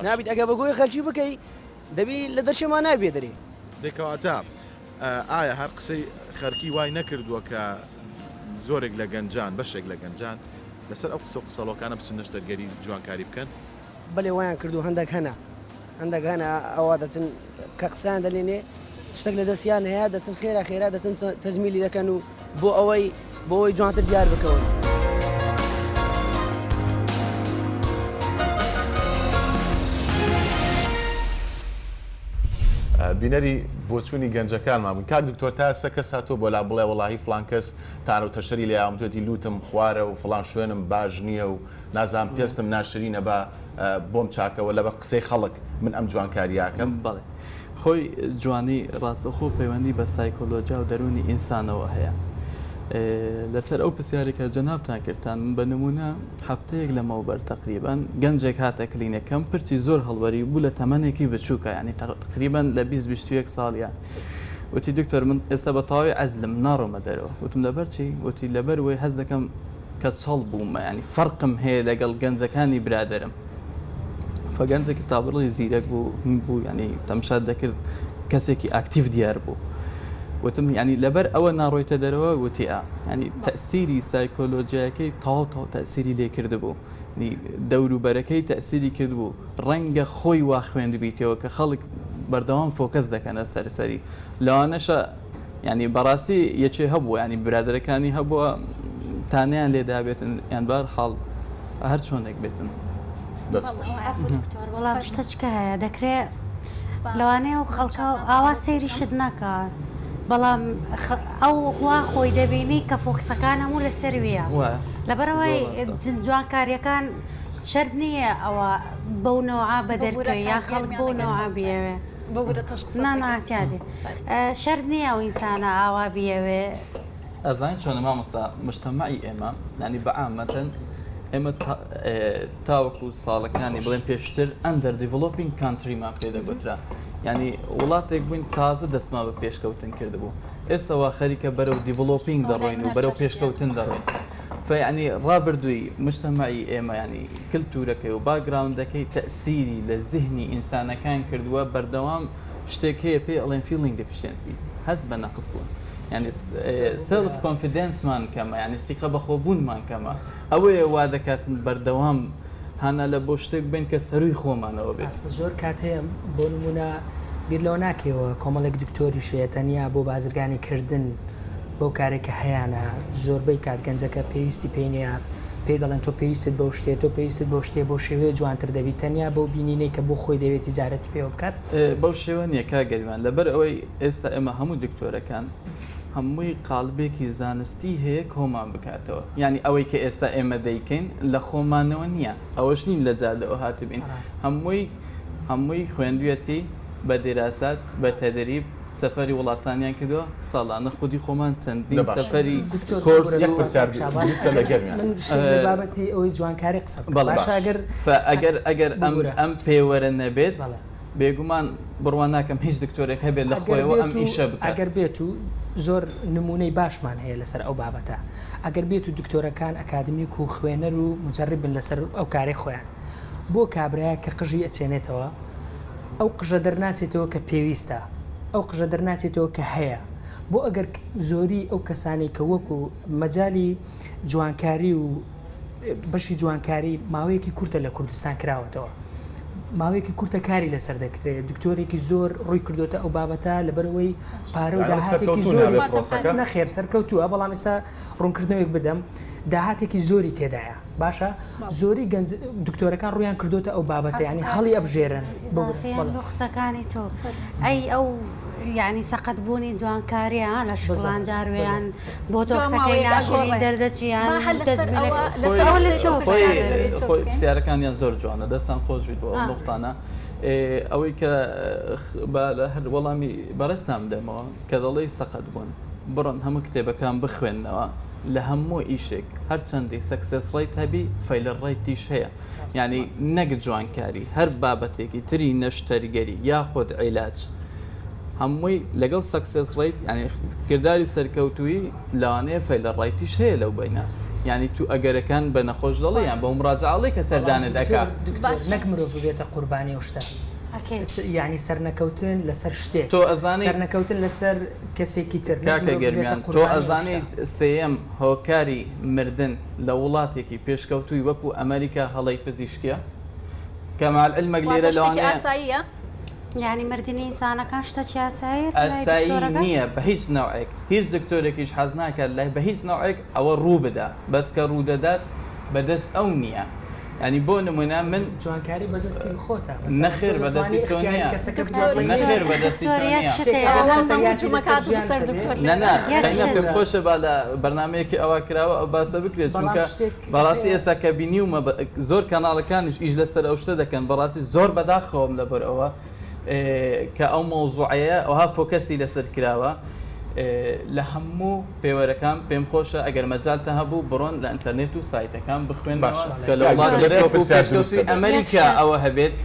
نابیت ئەگە بەگۆی خەلکی بکەی دەبی لە دەرشێما نابێ دەرێ. دەی کەواتە ئایا هەر قسەی خەرکی وای نەکردووە کە زۆرێک لە گەنجان بەشێک لە گەنجان لەسەر ئەو قسە و قسەڵۆکانە بچن نەشتەرگەری جوانکاری بکەن؟ بەلێ وایان کردووە هەندەک هەنە هەندەک هەنە ئەوە دەچن کە قسەیان دەلێنێ شتێک لە دەستیان هەیە دەچن خێرا خێرا دەچن تەجمیلی دەکەن و بۆ ئەوەی بۆ ئەوەی جوانتر دیار بکەون. بینەری بۆچوونی گەنجەکانمان بوون کاک دکتۆر تا ئێستا کەس هاتووە بۆ لا بڵێ وەڵاهی فڵان کەس تانە و تەشەری لێیاوم توێتی لوتم خوارە و فڵان شوێنم باش نییە و نازانم پێستم ناشرینە با بۆم چاکەوە لەبەر قسەی خەڵک من ئەم جوانکارییە ئەکەم. بەڵێ خۆی جوانی ڕاستەوخۆ پەیوەندی بە سایکۆلۆجیا و دەروونی ئینسانەوە هەیە. لەسەر ئەو پرسیارەی کە جەنابتان کردتان من بە نموونە هەفتەیەک لەمەوبەر تەقریبەن گەنجێک هاتە کلینەکەم پرچی زۆر هەڵوەری بوو لە تەمەنێکی بچووکە یانی تەقریبەن لە 20 21 ساڵیە وتی دکتۆر من ئێستا بە تەواوی عەزلم ناڕۆمە دەرەوە وتم لەبەر چی وتی لەبەر وەی هەست دەکەم کەچەڵ بوومە یانی فەرقم هەیە لەگەڵ گەنجەکانی برادەرم فە گەنجێکی تابڵی زیرەک بوو هین بوو ینی تەمشات دەکرد کەسێکی ئاکتیڤ دیار بوو وتم ینی لەبەر ئەوە ناڕۆیتە دەرەوە وتی ئا ینی تەسیری سایکۆلۆژیایەکەی تەواو تەواو تەسیری لێ کردبوو دەوروبەرەکەی تەسیری کردبوو ڕەنگە خۆی وا خوێندبیتەوە کە خەڵک بەردەوام focus دەکەنە سەر سەری لەوانەشە یانی بەڕاستی یەکێ هەبووە یانی برادەرەکانی هەبووە تانەیان لێ دابێتن یان بار حاڵ هەر چۆنێک بێتن. دکتۆر بەڵام شتەچکە هەیە دەکرێ لەوانەیە و خەڵکە ئاوا سەیری شت نەکات بەڵام ئەو وا خۆی دەبینی کە focus ەکان هەموو لەسەر ویە لەبەرەوەی جوانکاریەکان شەرت نییە ئەوە بەو نەوعە بە دەرکەوێ یا خەڵک بەو نەوعە بیەوێ. ببورە تۆش قسە نا نا تیادێ شەرت نییە ئەو ئینسانە ئاوا بیەوێ. ئەزانی چۆنە مامۆستا مجتەمەعی ئێمە یانی بە عامەتەن ئێمە تاوەکو ساڵەکانی بڵێن پێشتر under developing country مان پێ دەگوترا یانی وڵاتێک بووین تازە دەستمان بە پێشکەوتن کردبوو ئێستا وا خەریکە بەرەو developing دەڕۆین و بەرەو پێشکەوتن دەڕۆین فیعنی ڕابردووی مجتەمەعی ئێمە ینی کلتورەکەی و background ەکەی تەئسیری لە زهنی ئینسانەکان کردووە بەردەوام شتێک هەیە پێی ئەڵێن feeling deficiency هەست بە نەقس بوون یعنی self confidence مان کەمە یعنی سیقە بەخۆبوونمان کەمە ئەوەیە وا دەکاتن بەردەوام هانا لە بۆ شتێک بین کە سەروی خۆمانەوە بێت. ڕاستە زۆر کات هەیە بۆ نموونە بیر لەوە ناکەیەوە کۆمەڵێک دکتۆریش هەیە تەنیا بۆ بازرگانی کردن بەو کارەی کە هەیانە زۆربەی کات گەنجەکە پێویستی پێی نیە پێی دەڵێن تۆ پێویستت بەو شتەیە تۆ پێویستت بەو شتەیە بەو شێوەیە جوانتر دەبی تەنیا بەو بینینەی کە بۆ خۆی دەوێت تیجارەتی پێوە بکات. بەو شێوە نیە کاک گەریوان لەبەر ئەوەی ئێستا ئێمە هەموو دکتۆرەکان هەمووی قاڵبێکی زانستی هەیە کۆمان بکاتەوە یانی ئەوەی کە ئێستا ئێمە دەیکەین لە خۆمانەوە نیە ئەوەش نین لە جادەوە هاتبین هەمووی هەمووی خوێندویەتی بە دیراسات بە تەدریب سەفەری وڵاتانیان کردوە ساڵانە خودی خۆمان چەندین سەفەری کۆرس و یەک پرسیار دروستە لە گەرمیان. من شتێک لە بابەتی ئەوەی جوانکاری قسە بکەم بەڵێ باشە ئەگەر فە ئەگەر ئەگەر ئەم ببورە ئەم پێوەرە نەبێت بەڵێ بێگومان بڕوا ناکەم هیچ دکتۆرێک هەبێت لە ئەگەر خۆیەوە ئەم بێت و ئیشە بکات. ئەگەر بێت و زۆر نمونەی باشمان هەیە لەسەر ئەو بابەتە ئەگەر بێت و دکتۆرەکان ئەکادمیک و خوێنەر و موجەریب بن لەسەر ئەو کارەی خۆیان بۆ کابرایەک کە قژی ئەچێنێتەوە ئەو قژە دەرناچێتەوە کە پێویستە، ئەو قژە دەرناچێتەوە کە هەیە، بۆ ئەگەر زۆری ئەو کەسانەی کە وەکو مەجالی جوانکاری و بەشی جوانکاری ماوەیەکی کورتە لە کوردستان کراوەتەوە ماوەیەکی کورتە کاری لەسەر دەکرێت دکتۆرێکی زۆر ڕووی کردوتە ئەو بابەتە لەبەرەوەی پارە و داهاتێکی زۆر نەخێر سەرکەوتووە بەڵام ئێستا ڕوونکردنەوەیەک بدەم داهاتێکی زۆری تێدایە باشە زۆری گەنج دکتۆرەکان ڕویان کردوتە ئەو بابەتە ینی هەڵی ئەبژێرن بۆ قسەکانی تۆ ئەی ئەو یعنی سەقەت بوونی جوانکاریە لە شکڵان جارویان بۆ تۆ قسەکەی ناشرین دەردەچیان خۆی پرسیارەکانیان زۆر جوانە دەستان خۆش بیت بۆ ئەو نوقتانە ئەوەی کە بە هەر وەڵامی بەڕێزتان بدەمەوە کە دەڵێی سەقەت بوون بڕۆن هەموو کتێبەکان بخوێننەوە لە هەموو ئیشێک هەرچەندی success rate هەبی failure rate یش هەیە یانی نەک جوانکاری هەر بابەتێکی تری نەشتەرگەری یاخود عیلاج هەمووی لەگەڵ success rate یانی کرداری سەرکەوتووی لەوانەیە failure rate یش هەیە لەو بەینە یانی تو ئەگەرەکان بە نەخۆش دەڵێ یان بەو مراجعە ئەڵێ کە سەردانت ئەکا. دکتۆر نەک مرۆڤ ببێتە قوربانی ئەو شتە یانی سەرنەکەوتن لەسەر شتێک تۆ ئەزانی سەرنەکەوتن لەسەر کەسێکی تر نەک کاکە مرۆڤ ببێتە گەرمیان تۆ قوربانی ئەو شتە. ئەزانیت سێیەم هۆکاری مردن لە وڵاتێکی پێشکەوتووی وەکو ئەمریکا هەڵەی پزیشکیە؟ کە مع العلمەک واتە لێرە شتێکی لەوانەیە ئاساییە؟ یانی مردنی ئینسانەکان شتەکی ئاساییە لای ئاسایی دکتۆرەکان؟ نییە بە هیچ نەوعێک هیچ دکتۆرێکیش حەز ناکات لای بە هیچ نەوعێک ئەوە ڕوو بدا بەس کە ڕوو دەدات بە دەست ئەو نییە یانی بۆ نمونە من جوانکاری بە دەستی خۆتە مەسەلەن تۆ نەخێر بە دەتوانی دەستی تۆ ئیختیاری نییە کەسەکە دکتۆر بکەی نەخێر بە دەستی دکتۆر تۆ یەک نییە شت شتێک هەیە ئەگەر ئەوە خەتەریاتی هەموو لەسەر جومەکات ژیانت سەر هەبێ دکتۆر نا نا یەک قەینا شت پێم خۆشە با لە بەرنامەیەکی ئەوا کراوە ئەو باسە بکرێت بەڵام چونکە شتێک بەڕاستی هەیە ئێستا کە بینیومە زۆر کەناڵەکانیش ئیش لەسەر ئەو شتە دەکەن بەڕاستی زۆر بەداخەوەم لەبەر ئەوە کە ئەو مەوزوعەیە ئەوها focus ی لەسەر کراوە. لە هەموو پێوەرەکان پێم خۆشە ئەگەر مەجالتان هەبوو بڕۆن لە ئینتەرنێت و سایتەکان بخوێنەوە کە لە وڵاتێک وەکو پێشکەوتووی ئەمریکا ئەوە هەبێت.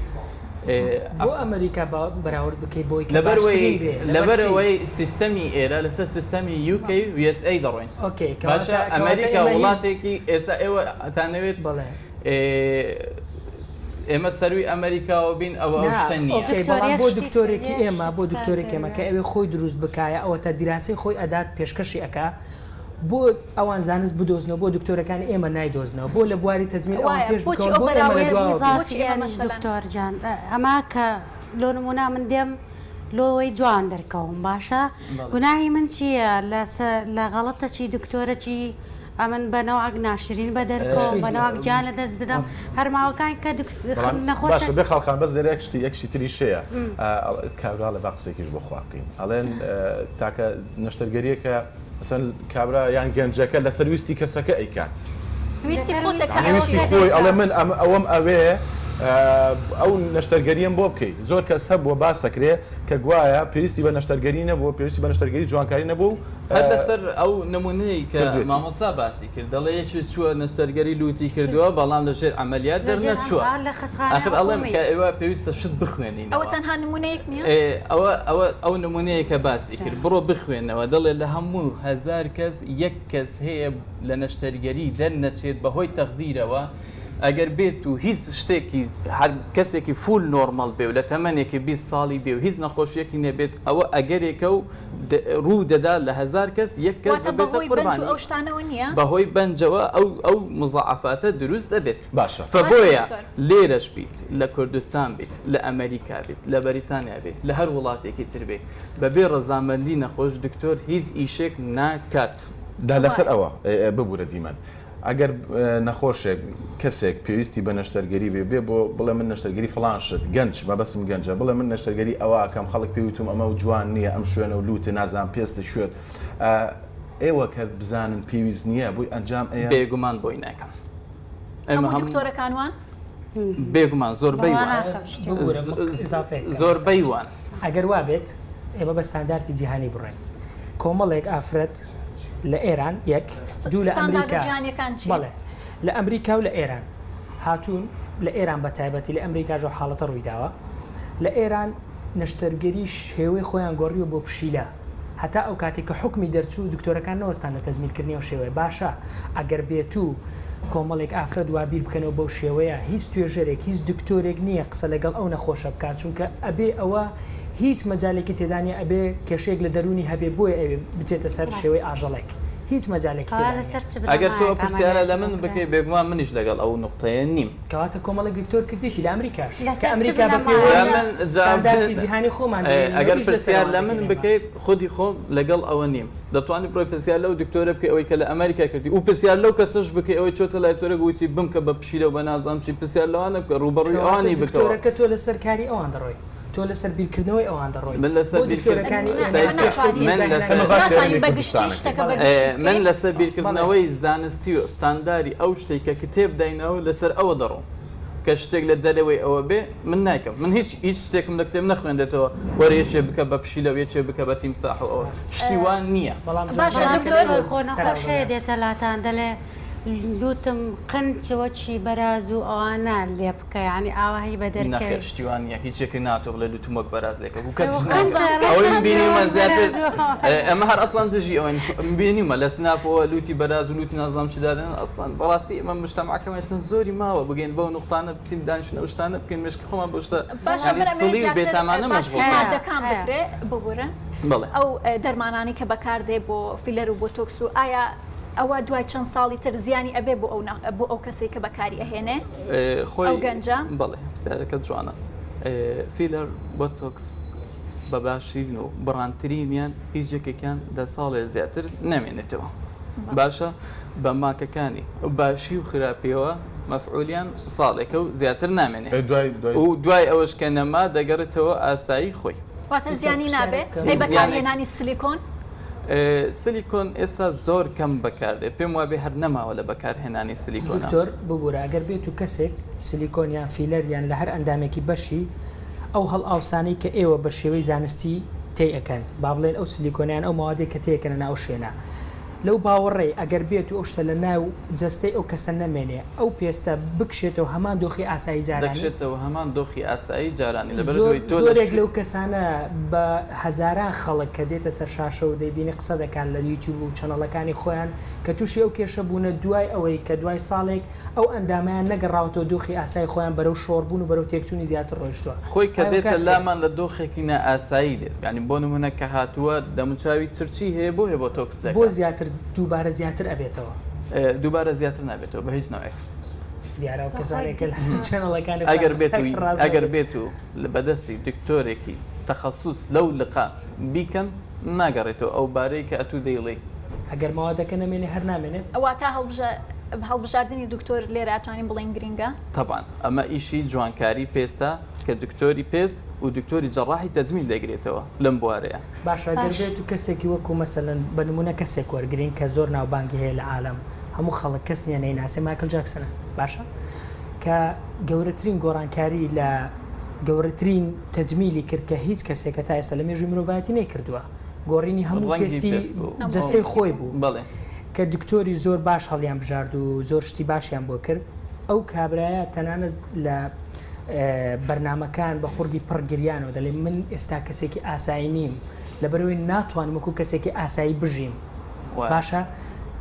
بۆ ئەمریکا بەراورد بکەی بۆی کە باشترین بێ لەبەرئەوەی سیستەمی ئێرە لەسەر سیستەمی UK و USA دەڕۆین باشە ئەمریکا وڵاتێکی ئێستا ئێوە ئەتانەوێت بەڵێ ئێمە سەروی ئەمریکاوە بین ئەوە ئەو شتە نییە. ئۆکەی بەڵام بۆ دکتۆرێکی ئێمە بۆ دکتۆرێکی ئێمە کە ئەوێ خۆی دروست بکایە ئەوەتا دیراسەی خۆی ئەدات پێشکەشی ئەکا بۆ ئەوان زانست بدۆزنەوە بۆ دکتۆرەکانی ئێمە نایدۆزنەوە بۆ لە بواری تەجمیل ئەوان پێش بکەون بۆ ئێمە لە دواوە بین. دکتۆر جان ئەمە کە لۆ نمونە من دێم لۆوەی جوان دەرکەوم باشە گوناهی من چییە لە غەڵەتە چی دکتۆرە چی ئەمن بە نەوعەک ناشرین بە دەرکەوم بە نەوعەک گیان لە دەست بدەم هەر ماوەکان کە نەخۆش باشە بێ خاڵخان بەس لێرە یەک شتی یەک شتی تریش هەیە کابرا ئەڵێ با قسێکیش بۆ خوا بکەین ئەڵێن تاکە نەشتەرگەریەکە مەسەن کابرا یان گەنجەکە لەسەر ویستی کەسەکە ئەیکات ویستی خۆتە کە ویستی خۆی ئەڵێ من ئەم ئەوەم ئەوێ ئەو نەشتەرگەریەم بۆ بکەی زۆر کەس هەبووە باسەکرێ کە گوایە پێویستی بە نەشتەرگەری نەبووە پێویستی بە نەشتەرگەری جوانکاری نەبوو هەر لەسەر ئەو نمونەی کە مامۆستا باسی کرد دەڵێ یەکێ چووە نەشتەرگەری لوتی کردووە بەڵام لە ژێر عەمەلیات دەرنەچووە ئاخر ئەڵێم کە ئێوە پێویستە شت بخوێنینەوە ئەوە تەنها نمونەیەک نییە؟ ئەوە ئەوە ئەو نمونەیە کە باسی کرد بڕۆ بخوێنەوە دەڵێ لە هەموو هەزار کەس یەک کەس هەیە لە نەشتەرگەری دەرنەچێت بەهۆی تەخدیرەوە ئەگەر بێت و هیچ شتێکی هەر کەسێکی full normal بێ و لە تەمەنێکی 20 ساڵی بێ و هیچ نەخۆشیەکی نەبێت ئەوە ئەگەرێکە و ڕوو دەدا لە هەزار کەس یەک کەس واتە ببێتە بەهۆی بەنج و قوربانی ئەو شتانەوە نییە؟ بەهۆی بەنجەوە ئەو ئەو مزاعەفاتە دروست دەبێت باشە. فە باشە بۆیە دکتۆر. لێرەش بیت لە کوردستان بیت لە ئەمەریکا بیت لە بەریتانیا بیت لە هەر وڵاتێکی تر بیت بەبێ ڕەزامەندی نەخۆش دکتۆر هیچ ئیشێک ناکات. دا لەسەر ئەوە ببورە دیمەن ئەگەر نەخۆشێک کەسێک پێویستی بە نەشتەرگەری بێ بێ بۆ بڵێ من نەشتەرگەری فڵان شت گەنج مەبەستم گەنجە بڵێ من نەشتەرگەری ئەوە ئەکەم خەڵک پێی وتوم ئەمە جوان نییە ئەم شوێنە و لووتە نازانم پێستە شوێت ئێوە کە بزانن پێویست نییە بۆی ئەنجام ئەیەن؟ بێگومان بۆی ناکەم. هەموو دکتۆرەکان وان؟ بێگومان زۆربەی وان. زۆربەی وان. ئەگەر وابێت ئێمە بە ستاندارتی جیهانی بڕۆین کۆمەڵێک ئافرەت لە ئێران یەک دوو لە ئەمریکا بەڵێ لە ئەمریکا و لە ئێران هاتوون لە ئێران بە تایبەتی لە ئەمریکاش ئەو حاڵەتە ڕوویداوە لە ئێران نەشتەرگەری شێوەی خۆیان گۆڕیوە بۆ پشیلە هەتا ئەو کاتێک کە حوکمی دەرچوو دکتۆرەکان نەوەستان لە تەجمیلکردنی ئەو شێوەیە باشە ئەگەر بێتوو کۆمەڵێک ئافرەت وا بیر بکەنەوە بەو شێوەیە هیچ توێژەرێک هیچ دکتۆرێک نییە قسە لەگەڵ ئەو نەخۆشە بکات چونکە ئەبێ ئەوە هیچ مەجالێکی تێدا نیە ئەبێ کێشەیەک لە دەروونی هەبێ بۆیە ئەوێ بچێتە سەر شێوەی ئاژەڵێک هیچ مەجالێکی تێدا نیە. ئەگەر تۆ ئەو پرسیارە لە من بکەی بێگومان منیش لەگەڵ ئەو نوقتەیە نیم. کەواتە کۆمەڵێک دکتۆر کردیتی لە ئەمریکاش کە ئەمریکا بە پێوەری ستاندارتی جیهانی خۆمان دەهێنین ئەگەر پرسیار لە من بکەیت خودی خۆم لەگەڵ ئەوە نیم. دەتوانی بڕۆی پرسیار لەو دکتۆرە بکەی ئەوەی کە لە ئەمریکا کردی و پرسیار لەو کەسەش بکەی ئەوەی چۆتە لای دکتۆرەکە وتی بمکە بە پشیلە و بە نازانم چی پرسیار لەوانە بکە ڕووبەڕووی کەواتە ئەوانی بکەوە. دکتۆرەکە تۆ لەسەر کاری ئەوان دەڕۆی. تۆ لەسەر بیرکردنەوەی ئەوان دەڕۆی من لەسەر بۆ دکتۆرەکانی ئێمە پێشکەوتنی من داهێنانی لەسەر من لەسەر بیرکردنەوەی زانستی و ستانداری ئەو شتەی کە کتێب دایناوە لەسەر ئەوە دەڕۆم کە شتێک لە دەرەوەی ئەوە بێ من نایکەم من هیچ هیچ شتێکم لە کتێب نەخوێندێتەوە وەرە یەکێ بکە بە پشیلە و یەکێ بکە بە تیمساح و ئەوە شتی وا نییە. باشە دکتۆر خۆ نەخۆش هەیە دێتە لاتان دەلێ لوتم قنچ وەکی بەراز و ئەوانە لێ بکە یانی ئاواهی بە دەرکەوی. نەخێر شتی وا نییە هیچ یەکێک ناتۆ بڵێ لوتم وەک بەراز لێکە و کەسیش نازانێت ئەوەی من بینیومە زیاتر ئێمە هەر ئەسڵەن دژی ئەوەین من بینیومە لە سناپەوە لوتی بەراز و لوتی نازانم چی دادەنێن ئەسڵەن بەڕاستی ئێمە مجتەمعەکەمان ئێستا زۆری ماوە بگەین بەو نوقتانە بچین دانیشن ئەو شتانە بکەین مێشکی خۆمان بەو شتە باشە من ئەمەوێ سڵی و زیاتر بێتامانە باسی مەشغوڵ بکەین. مادەکان بکرێ ببورن بەڵێ. ئەو دەرمانانەی کە بەکاردێ بۆ فیلەر و بۆتۆکس و ئایا ئەوە دوای چەند ساڵی تر زیانی ئەبێ بۆ ئەو بۆ ئەو کەسەی کە بەکاری ئەهێنێ؟ خۆی ئەو گەنجە؟ بەڵێ پرسیارەکەت جوانە. فیلەر بۆتۆکس بە باشترین و بڕانترینیان هیچ یەکێکیان دە ساڵێ زیاتر نامێنێتەوە. باشە بە ماکەکانی باشی و خراپیەوە مەفعولیان ساڵێکە و زیاتر نامێنێ و دوای ئەوەش کە نەما دەگەڕێتەوە ئاسایی خۆی. واتە زیانی نابێ؟ ئەی بەکارهێنانی سلیکۆن؟ سلیکۆن ئێستا زۆر کەم بەکاردێت پێم وابێ هەر نەماوە لە بەکارهێنانی سلیکۆنا. دکتۆر ببورە ئەگەر بێت و کەسێک سلیکۆن یان فیلەر یان لە هەر ئەندامێکی بەشی ئەو هەڵئاوسانەی کە ئێوە بە شێوەی زانستی. تێی ئەکەن با بڵێن ئەو سلیکۆنە یان ئەو مەوادەی کە تێیەکەنە ناو ئەو شوێنە لەو باوەڕەی ئەگەر بێت و ئەو شتە لە ناو جەستەی ئەو کەسە نەمێنێ ئەو پێستە بکشێتەوە هەمان دۆخی ئاسایی جارانی؟ دەکشێتەوە هەمان دۆخی ئاسایی جارانی لەبەر زۆر ئەوەی تۆ لە زۆرێک لەو کەسانە بە هەزاران خەڵک کە دێتە سەر شاشە و دەیبینی قسە دەکات لە یوتیوب و channel ەکانی خۆیان کە تووشی ئەو کێشە بوونە دوای ئەوەی کە دوای ساڵێک ئەو ئەندامەیان نەگەڕاوەتەوە دۆخی ئاسایی خۆیان بەرەو شۆڕبوون و بەرەو تێکچوونی زیاتر ڕۆیشتووە. خۆی کە ئایا دێتە هۆکار چیە؟ لامان لە دۆخێکی نائاسایی دێت یانی بۆ نمونە کە هاتووە دەموچاوی چرچی هەیە بۆیە بۆتۆکس بۆ دەکات. زیاتر دووبارە زیاتر ئەبێتەوە؟ دووبارە زیاتر نابێتەوە بە هیچ نەوعێک. دیارە ئەو کەسانەی کە لەسەر channel ەکانی خۆیان ئەگەر قسە بێت و ئەکەن ڕاست ئەگەر نەبێت. بێت و بە دەستی دکتۆرێکی تەخەسوس لەو لقە بیکەن ناگەڕێتەوە ئەو بارەی کە ئەتوو دەیڵێی. ئەگەر مەوادەکە نەمێنێ هەر نامێنێت؟ واتە هەڵبژاردنی دکتۆر لێرە ئەتوانین بڵێین گرینگە؟ تەبعەن ئەمە ئیشی جوانکاری پێستە کە دکتۆری پێست و دکتۆری جەڕاحی تەجمیل دەگرێتەوە لەم بوارەیا. باشە گەر بێت و کەسێکی وەکو مەسەلەن بە نمونە کەسێک وەرگرین کە زۆر ناوبانگی هەیە لە عالەم هەموو خەڵک کەس نیە نەیناسێ مایکل جاکسنە باشە کە گەورەترین گۆڕانکاری لە گەورەترین تەجمیلی کرد کە هیچ کەسێک هەتا ئێستا لە مێژووی مرۆڤایەتی نەیکردووە گۆڕینی هەموو ڕەنگی پێستی پێست بوو. جەستەی خۆی بوو بەڵێ. کە دکتۆری زۆر باش هەڵیان بژارد و زۆر شتی باشیان بۆ کرد ئەو کابرایە تەنانەت لە بەرنامەکان بە قوڕگی پڕ گریانەوە دەلێ من ئێستا کەسێکی ئاسایی نیم لەبەرئەوەی ناتوانم وەکو کەسێکی ئاسایی بژیم باشە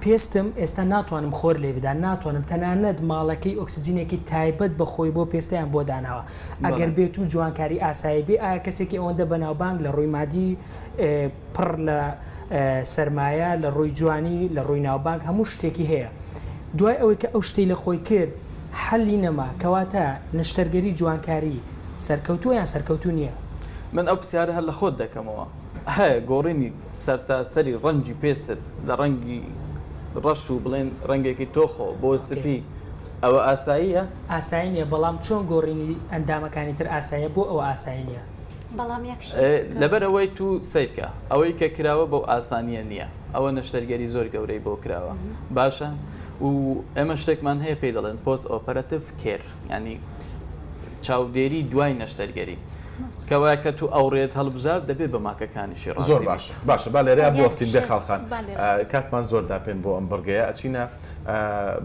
پێستم ئێستا ناتوانم خۆر لێ بدا ناتوانم تەنانەت ماڵەکەی ئۆکسجینێکی تایبەت بە خۆی بۆ پێستیان بۆ داناوە ئەگەر بێت و جوانکاری ئاسایی بێ ئایا کەسێکی ئەوەندە بەناوبانگ لە ڕووی مادی پڕ لە سەرمایە لە ڕووی جوانی لە ڕووی ناوبانگ هەموو شتێکی هەیە دوای ئەوەی کە ئەو شتەی لە خۆی کرد حەلی نەما کەواتە نەشتەرگەری جوانکاری سەرکەوتووە یان سەرکەوتوو نییە؟ من ئەو پرسیارە هەر لە خۆت دەکەمەوە ئایا گۆڕینی سەرتاسەری ڕەنگی پێستت لە ڕەنگی ڕەش و بڵێن ڕەنگێکی تۆخەوە بۆ سپی ئەوە ئاساییە؟ ئاسایی نییە بەڵام چۆن گۆڕینی ئەندامەکانی تر ئاساییە بۆ ئەوە ئاسایی نییە؟ بەڵام یەک شتێک کە. لەبەر ئەوەی تو سەیرکە ئەوەی کە کراوە بەو ئاسانیە نیە ئەوە نەشتەرگەری زۆر گەورەی بۆ کراوە باشە و ئێمە شتێکمان هەیە پێی دەڵێن post operative care یانی چاودێری دوای نەشتەرگەری کەوایە کە تو ئەو ڕێت هەڵبژارد دەبێ بە ماکەکانیشی ڕازی زۆر بیت. باش باشە با لێرەیا یەک بوەستین شت بێخاڵ خان با لێرە بوەستین. کاتمان زۆر داپێن بۆ ئەم بڕگەیە ئەچینە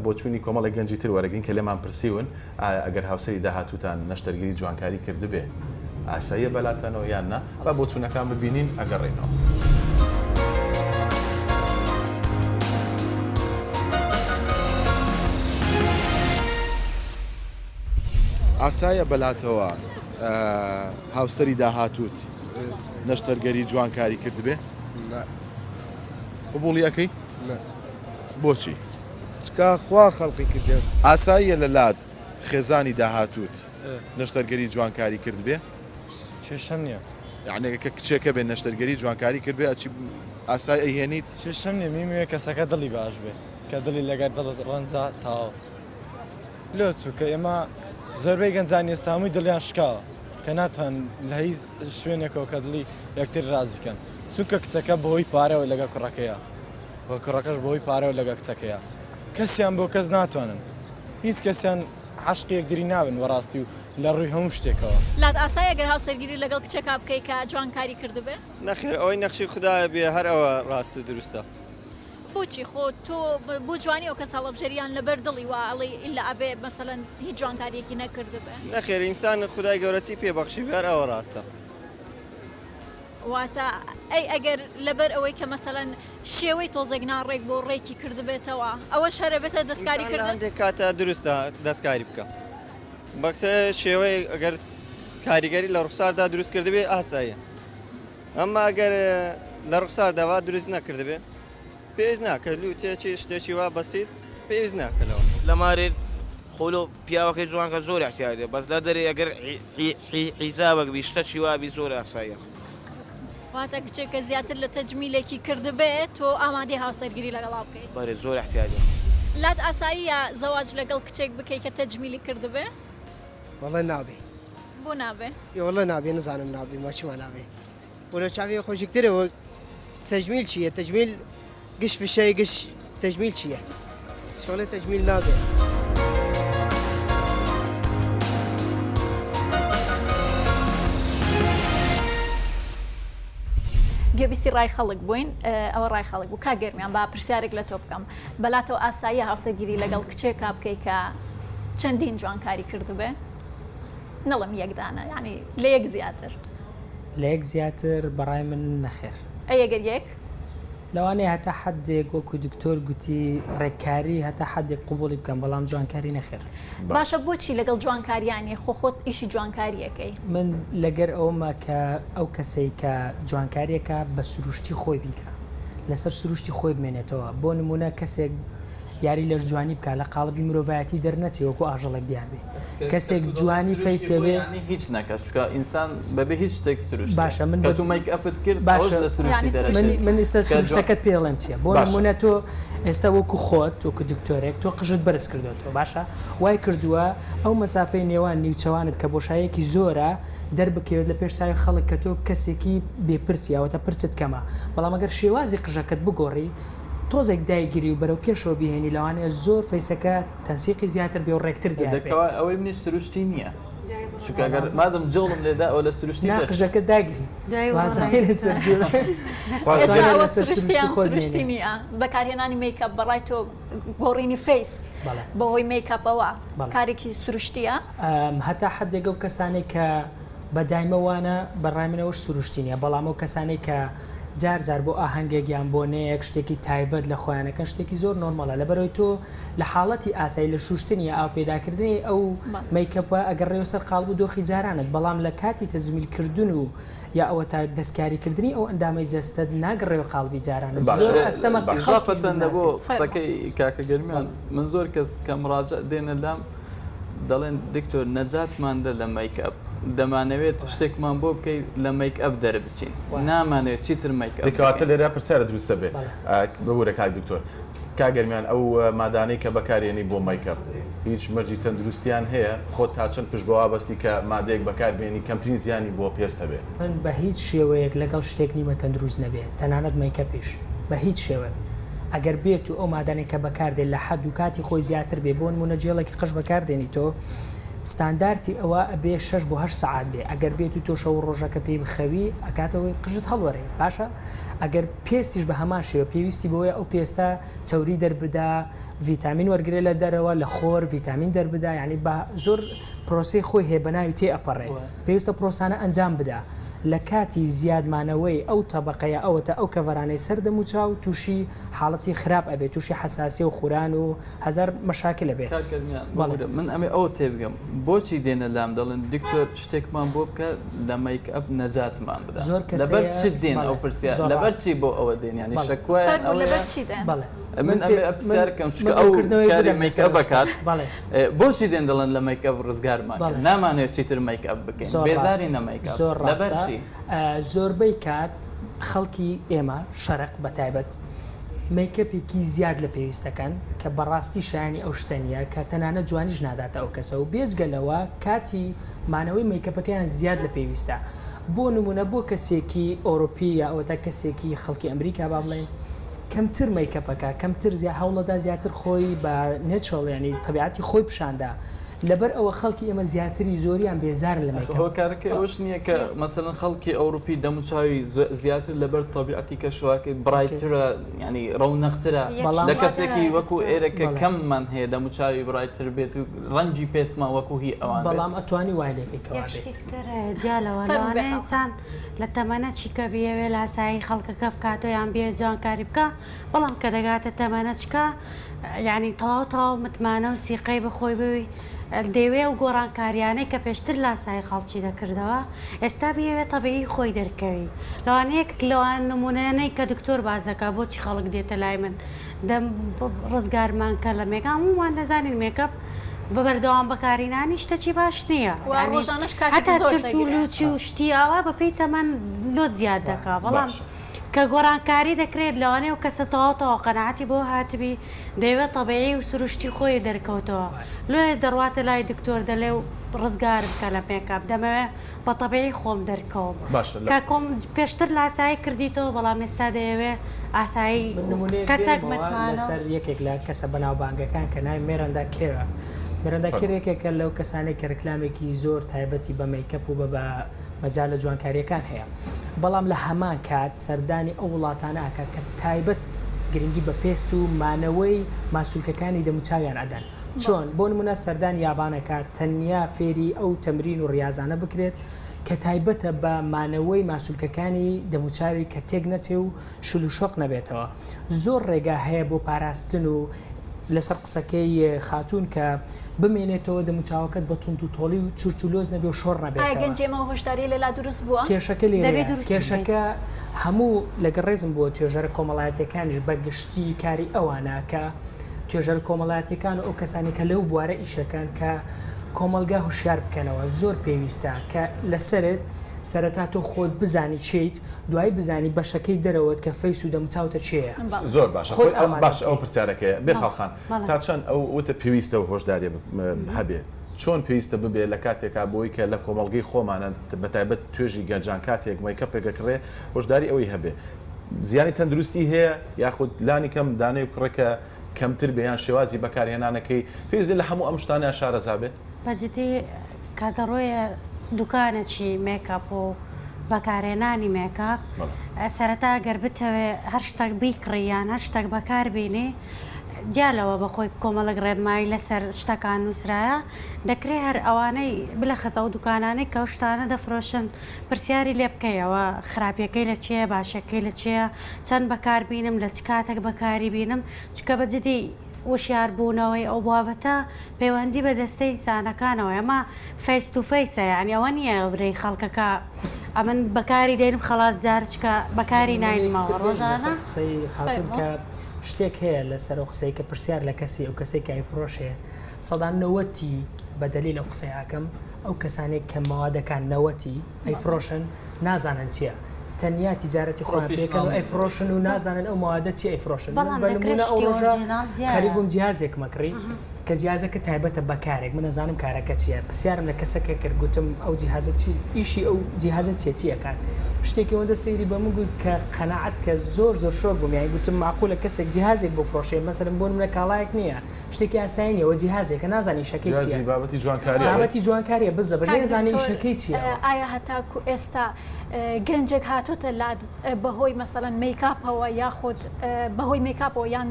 بۆچوونی کۆمەڵێک گەنجی تر وەرەگرین کە لێمان پرسیون ئایا ئەگەر هاوسەری داهاتووتان نەشتەرگەری جوانکاری کردبێ ئاساییە بەلاتانەوە یان نا؟ با بۆچوونەکان ببینین ئەگەڕێینەوە. ئاسایە بەلاتەوە هاوسەری داهاتووت نەشتەرگەری جوانکاری کردبێ؟ نا. قبوڵی ئەکەی؟ نا. بۆچی؟ چکا خوا خەڵقی کردێ. ئاساییە لە لات خێزانی داهاتووت نەشتەرگەری جوانکاری کردبێ؟ کێشەم نیە. یەعنی کە کچێکە بێ نەشتەرگەری جوانکاری کردبێ ئەچی ئاسای ئەیهێنیت؟ کێشەم نیە میموێ کەسەکە دڵی باش بێ کە دڵی لەگەر دڵت ڕەنجا تەواو. لۆ چونکە ئێمە زۆربەی گەنجانی ئێستا هەمووی دڵیان شکاوە کە ناتوان لە هیچ شوێنێکەوە کە دڵی یەکتر ڕازی کەن چونکە کچەکە بەهۆی پارەوە لەگەڵ کوڕەکەیە و کوڕەکەش بەهۆی پارەوە لەگەڵ کچەکەیە کەسیان بۆ کەس ناتوانن هیچ کەسیان عەشقی یەکتری نابن بەڕاستی و لە ڕووی هەموو شتێکەوە. لات ئاسایە گەر هاوسەرگیری لەگەڵ کچێکا بکەی کە جوانکاری کردبێ؟ نەخێر ئەوەی نەخشی خودایە بێ هەر ئەوە ڕاست و دروستە. بۆچی خۆ تۆ بۆ جوانی ئەو کەسە هەڵەبژێری یان لەبەر دڵی وا ئەڵێی ئیلا ئەبێ مەسەلەن هیچ جوانکاریەکی نەکردبێ؟ نەخێر ئینسان خودای گەورە چی پێ بەخشیبێ هەر ئەوە ڕاستە. واتە ئەی ئەگەر لەبەر ئەوەی کە مەسەلەن شێوەی تۆزێک ناڕێک بوو ڕێکی کردبێتەوە ئەوەش هەر ئەبێتە دەستکاری ئینسان لە کردن؟ هەندێک کاتە دروستە دەستکاری بکە بەکتە شێوەی ئەگەر کاریگەری لە ڕوخساردا دروست کردبێ ئاساییە ئەمما ئەگەر لە ڕوخساردا وا دروست نەکردبێ پێویست ناکە لوتێکی شتێکی وا بەسیت پێویست ناکە لەوە. لە مارێت خۆ لۆ پیاوەکەی جوانکە زۆر احتیاجە بەس لە دەرێ ئەگەر حیجابەک بی شتەکی وا بی زۆر ئاساییە. واتە کچێک کە زیاتر لە تەجمیلێکی کردبێ تۆ ئامادەی هاوسەرگیری لەگەڵا بکەی؟ بەرێ زۆر احتیاجە. لات ئاساییە زەواج لەگەڵ کچێک بکەی کە تەجمیلی کردبێ؟ وەڵا نابێ. بۆ نابێ؟ وەڵا نابێ نزانم نابێ ما چما نابێ وەرە چاوی خۆشکترە وە تەجمیل چییە تەجمیل گشت فشەی گشت تەجمیل چییە شۆڵێ تەجمیل نابێ. گوێبیستی ڕای خەڵک بووین ئەوە ڕای خەڵک بوو کاک گەرمیان با پرسیارێک لە تۆ بکەم بەلاتەوە ئاساییە هاوسەرگیری لەگەڵ کچێکا بکەی کە چەندین جوانکاری کردبێ نەڵێم یەک دانە یانی لە یەک زیاتر. لە یەک زیاتر بەڕای من نەخێر. ئەی ئەگەر یەک؟ لەوانەیە هەتا حەدێک وەکو دکتۆر گوتی ڕێککاری هەتا حەدێک قبوڵی بکەم بەڵام جوانکاری نەخێر. باشە بۆچی لەگەڵ جوانکاریا نیە خۆ خۆت ئیشی جوانکاری ئەکەی؟ من لەگەر ئەوەمە کە ئەو کەسەی کە جوانکاریەکا بە سروشتی خۆی بیکا لەسەر سروشتی خۆی بمێنێتەوە بۆ نمونە کەسێک یاری لەشجوانی بکا لە قاڵبی مرۆڤایەتی دەرنەچێ وەکو ئاژەڵێک دیار بێ کەسێک جوانی فەیسێ بێ هیچ نەکات چونکە ئینسان بەبێ هیچ شتێک سروشتە باشە من کە تو مەیک ئەپت کرد ئەوەش باشە لە سروشتی من دەرەچێت من ئێستا کە جوان سروشتەکەت پێ ئەڵێم چیە بۆ باشە نمونە تۆ ئێستا وەکو خۆت وەکو دکتۆرێک تۆ قژت بەرز کردۆتەوە باشە وای کردووە ئەو مەسافەی نێوان نیوچەوانت کە بۆشاییەکی زۆرە دەربکەوێت لە پێش چاوی خەڵک کە تۆ کەسێکی بێ پرچی ئەوەتە پرچت کەمە بەڵام ئەگەر شێوازی قژەکەت بگۆڕی تۆزێک دایگری و بەرەو پێشەوە بیهێنی لەوانەیە زۆر فەیسەکە تەنسیقی زیاتر بێ و ڕێکتر دیار بێت. دەکەوە ئەوەی منیش سروشتی نییە چونکە ئەگەر مادەم جڵم لێدا ئەوە لە سروشتی نا دەرچوو. قژەکەت داگری دوای وا وڕۆ داینە سەر جل. خوا ئێستا گیان. ئەوە لەسەر سروشتی سروشتی یان خۆت سروشتی بمێنێ. نییە بەکارهێنانی مەیکئەپ بەڕای تۆ گۆڕینی فەیس بەڵێ. بەهۆی مەیکئەپەوە بەڵێ. کارێکی سروشتییە؟ هەتا حەدێک ئەو کەسانەی کە بە دایمە وانە بە ڕای من ئەوەش سروشتی نیە بەڵام ئەو کەسانەی کە جار جار بۆ ئاهەنگێک یان بۆنەیەک شتێکی تایبەت لە خۆیان ئەکەن شتێکی زۆر نۆرمەڵە لەبەرئەوەی تۆ لە حاڵەتی ئاسایی لە شوشتنی یا ئاو پێداکردنی ئەو مەیکەپە ئەگەڕێیەوە سەر قاڵب و دۆخی جارانت بەڵام لە کاتی تەجمیل کردن و یا ئەوەتا دەستکاری کردنی ئەو ئەندامەی جەستەت ناگەڕێیەوە قاڵبی جارانت زۆر ئەستەمە خەڵکیش ئیزافەتەن لە بۆ بناسێت. قسەکەی کاکە گەرمیان من زۆر کەس کە مڕاجع دێنە لام دەڵێن دکتۆر نەجاتمان دە لە مەیک ئەپ دەمانەوێت شتێکمان بۆ بکەیت لە مەیک ئەپ دەربچین نامانەوێت چیتر مەیک ئەپ دەی کەواتە بکەین. لێرە پرسیارە دروست دەبێ ببورە کاک دکتۆر کاک گەرمیان ئەو مادانەی کە بەکارێنی بۆ مەیک ئەپ هیچ مەرجی تەندروستیان هەیە خۆت تا چەند پشت بەوە بەستی کە مادەیەک بەکار بێنی کەمترین زیانی بۆ پێست هەبێ؟ من بە هیچ شێوەیەک لەگەڵ شتێک نیمە تەندروست نەبێ تەنانەت مەیکەپیش بە هیچ شێوەک ئەگەر بێت و ئەو مادانەی کە بەکاردێت لە حەد و کاتی خۆی زیاتر بێ بۆ نمونە جێڵێکی قژ بەکاردێنی تۆ ستاندارتی ئەوە ئەبێ شەش بۆ هەشت سەعات بێ ئەگەر بێت و تۆ شەو و ڕۆژەکە پێی بخەوی ئەکاتەوەی قژت هەڵوەرێ باشە ئەگەر پێستیش بە هەمان شێوە پێویستی بەوەیە ئەو پێستە چەوری دەربدا ڤیتامین وەرگرێ لە دەرەوە لە خۆر ڤیتامین دەربدا یعنی بە زۆر پرۆسەی خۆی هەیە بە ناوی تێ ئەپەڕێ پێویستە پرۆسانە ئەنجام بدا لە کاتی زیاد مانەوەی ئەو تەبەقەیە ئەوەتە ئەو کەڤەرانەی سەر دەم و چاو تووشی حاڵەتی خراپ ئەبێ تووشی حەساسیە و خوران و هەزار مەشاکل ئەبێ. کاک گەرمیان بەڵێ. ببورە من ئەمێ ئەوە تێبگەم بۆچی دێنە لام دەڵێن دکتۆر شتێکمان بۆ بکە لە مەیک ئەپ نەجاتمان بدا زۆر کەس لەبەر هەیە چ دێن بەڵێ ئەو پرسیار زۆر لەبەر ڕاستە چی بۆ ئەوە دێن یانی بەڵێ. شەکوایان فەرموو ئەوەیە لەبەر چی دێن؟ بەڵێ من من پێ ئەمێ من پرسیار کەم من چونکە ئەو ڕوونکردنەوەیەک کاری بدەم مەیک لەسەر ئەپ ئەو شتە ئەکات بەڵێ. بۆچی دێن دەڵێن لە مەیک ئەپ ڕزگارمان کە بەڵێ. نامانەوێت چیتر مەیک ئەپ بکەین زۆر ڕاستە بێزارین لە مەیک ئەپ زۆر لەبەر ڕاستە چی؟ زۆربەی کات خەڵکی ئێمە شەرق بە تایبەت مەیکەپێکی زیاد لە پێویست دەکەن کە بەڕاستی شایانی ئەو شتە نییە کە تەنانەت جوانیش ناداتە ئەو کەسە و بێجگە لەوە کاتی مانەوەی مەیکەپەکەیان زیاد لە پێویستە بۆ نمونە بۆ کەسێکی ئەوروپی یا ئەوەتا کەسێکی خەڵکی ئەمریکا با بڵێین کەمتر مەیکەپەکە کەمتر زیا هەوڵەدا زیاتر خۆی بە natural ینی تەبیعەتی خۆی پیشاندا لەبەر ئەوە خەڵکی ئێمە زیاتری زۆریان بێزارن لە مەیکەپ. هۆکارەکەی ئەوەش نییە کە مەسەلەن خەڵکی ئەوروپی دەموچاوی زیاتر لەبەر تەبیعەتی کەشوهەواکەی bright ترە یانی ڕەونەقترە لە کەسێکی وەکو ئێرە کە کەممان هەیە دەموچاوی bright تر بێت و ڕەنگی پێستمان وەکو هی ئەوان بێت. بەڵام ئەتوانی وای لێکەی کە وا یەک بێت. شتی تر جیا لەوە لەوانەیە ئینسان لە تەمەنە چیکە بیەوێ لاسایی خەڵکەکە بکاتەوە یان بیەوێ جوانکاری بکا بەڵام کە دەگاتە تەمەنە چکە یانی تەواو تەواو متمانە و سیقەی بە خۆی بوی دەیەوێ ئەو گۆڕانکاریانەی کە پێشتر لاسایی خەڵکی دەکردەوە ئێستا بیەوێ تەبیعی خۆی دەرکەوی لەوانەیە یەکێک لەوان نمونانەی کە دکتۆر باس دەکا بۆچی خەڵک دێتە لای من دەم ڕزگارمان کە لە مێکا هەموومان دەزانین مێکەپ بە بەردەوام بەکارهینانی شتەکی باش نییە و یانی ڕۆژانەش کاتێکی هەتا زۆر چرچ و دەگرێ. لوچی و شتی ئاوا بەپێی تەمەن لۆت زیاد دەکا بەڵام باشە. کە گۆڕانکاری دەکرێت لەوانەیە ئەو کەسە تەواو تەواو قەناعەتی بەوە هاتبی دەیەوێت تەبیعی و سروشتی خۆی دەرکەوتەوە لۆیە دەڕواتە لای دکتۆر دەلێ و ڕزگارم کە لە مێکاپ دەمەوێ بە تەبیعی خۆم دەرکەوم باشە لە کە کۆم پێشتر لاسایی کردیتەوە بەڵام ئێستا دەیەوێ ئاسایی من نمونەیەک کەسەک بێنمەوە متمانە لەسەر یەکێک لە کەسە بەناوبانگەکان کە ناوی مێرەندا کێرە. میراندا کێر یەکێکە لەو کەسانەی کە رکلامێکی زۆر تایبەتی بە مەیکەپ و بە بە مەجالە جوانکارییەکان هەیە بەڵام لە هەمان کات سەردانی ئەو وڵاتانە ئەکات کە تایبەت گرنگی بە پێست و مانەوەی ماسولکەکانی دەموچاویان ئەدەن چۆن بۆ نمونە سەردانی یابان ئەکات تەنیا فێری ئەو تەمرین و ڕیازانە بکرێت کە تایبەتە بە مانەوەی ماسولکەکانی دەموچاوی کە تێک نەچێ و شل و شۆق نەبێتەوە زۆر ڕێگا هەیە بۆ پاراستن و لەسەر قسەکەی خاتوون کە بمێنێتەوە دەموچاوەکەت بە توند و تۆڵی و چرچ و لۆز نەبێ و شۆڕ ئایا نەبێتەوە. گەنجی ئێمە ئەو هۆشداریەی لەلا دروست بووە؟ کێشەکە دەبێ لێرەیە دروستی بکەین. کێشەکە هەموو لەگەڵ ڕێزم بۆ توێژەرە کۆمەڵایەتیەکانیش بە گشتی کاری ئەوانە کە توێژەرە کۆمەڵایەتیەکان و ئەو کەسانەی کە لەو بوارە ئیشەکەن کە کۆمەڵگا هوشیار بکەنەوە زۆر پێویستە کە لەسەرت سەرەتا تۆ خۆت بزانی کێیت دوایی بزانی بەشەکەی دەرەوەت کە face و دەموچاوتە کێیە زۆر باشە خۆت خۆی ئەو ئامادە باشە ئەو بکەی. پرسیارەکەیە بێخاڵ خان بەڵێ. تا چەند ئەو وتە پێویستە و هۆشداریە هەبێ چۆن پێویستە ببێ لە کاتێکا بۆی کە لە کۆمەڵگەی خۆمانە بە تایبەت توێژی گەنجان کاتێک مەیکەپێک ئەکڕێ هۆشداری ئەوەی هەبێ زیانی تەندروستی هەیە یاخود لانی کەم دانەی بکڕێ کە کەمتر بێ یان شێوازی بەکارهێنانەکەی پێویست نیە لە هەموو ئەم شتانە شارەزا بێ؟ بە جدی کە دەڕۆیە دوکانێکی مێکئەپ و بەکارهێنانی مێکئەپ سەرەتا گەر بتەوێ هەر شتەک بیکڕی یان هەر شتەک بەکار بینی جیا لەوە بەخۆی کۆمەڵێک ڕێنمایی لەسەر شتەکان نووسرایە دەکرێ هەر ئەوانەی بلەخەس ئەو دوکانانەی کە ئەو شتانە دەفرۆشن پرسیاری لێ بکەیەوە خراپیەکەی لە چیە باشەکەی لە چیە چەند بەکار بینم لە چ کاتەک بەکاری بینم چونکە بە جدی وشیار بوونەوەی ئەو بابەتە پەیوەندی بە جەستەی ئینسانەکانەوە ئەمە face to face ە یانی ئەوە نییە برێی خەڵکەکە ئەمن بەکاری دێنم خەڵاس جارچکە بەکاری ناینمەوە ڕۆژانە. قسەی خاتوون کە شتێک هەیە لەسەر ئەو قسەی کە پرسیار لە کەسی ئەو کەسەی کە ئەیفرۆشێ سەدا نەوەتی بە دەلیل ئەو قسەی ئەکەم ئەو کەسانەی کە مەوادەکان نەوەتی ئەیفرۆشن نازانن چییە تەنیا تیجارەتی خۆیان پێکەن و ئەیفرۆشن و نازانن ئەو مەوادە چی ئەیفرۆشن بەڵام بە دەکرێت نمونە ئەو شتی ڕۆژە ئۆرجیناڵ دیارە. خەریک بووم جیهازێکم ئەکڕی کە جیهازەکە تایبەتە بە کارێک من ئەزانم کارەکە چییە پرسیارم لە کەسەکە کرد گوتم ئەو جیهازە چی ئیشی ئەو جیهازە چیە چی ئەکات شتێکی ئەوەندە سەیری بە من گوت کە قەناعەت کە زۆر زۆر شۆک بووم یانی گوتم معقولە کەسێک جیهازێک بفرۆشێ مەسەلەن بۆ نمونە کاڵایەک نییە شتێکی ئاسایی نییە ئەوە جیهازێکە نازانی ئیشەکەی چییە جیهازی بابەتی جوانکارییە بابەتی جوانکارییە بزەبت کاک نازانی دکتۆر ئیشەکەی چییە ئەوە. ئایا هەتاکو ئێستا گەنجێک هاتۆتە لات بەهۆی مەسەلەن مەیکاپەوە یاخود بەهۆی مەیکاپەوە یان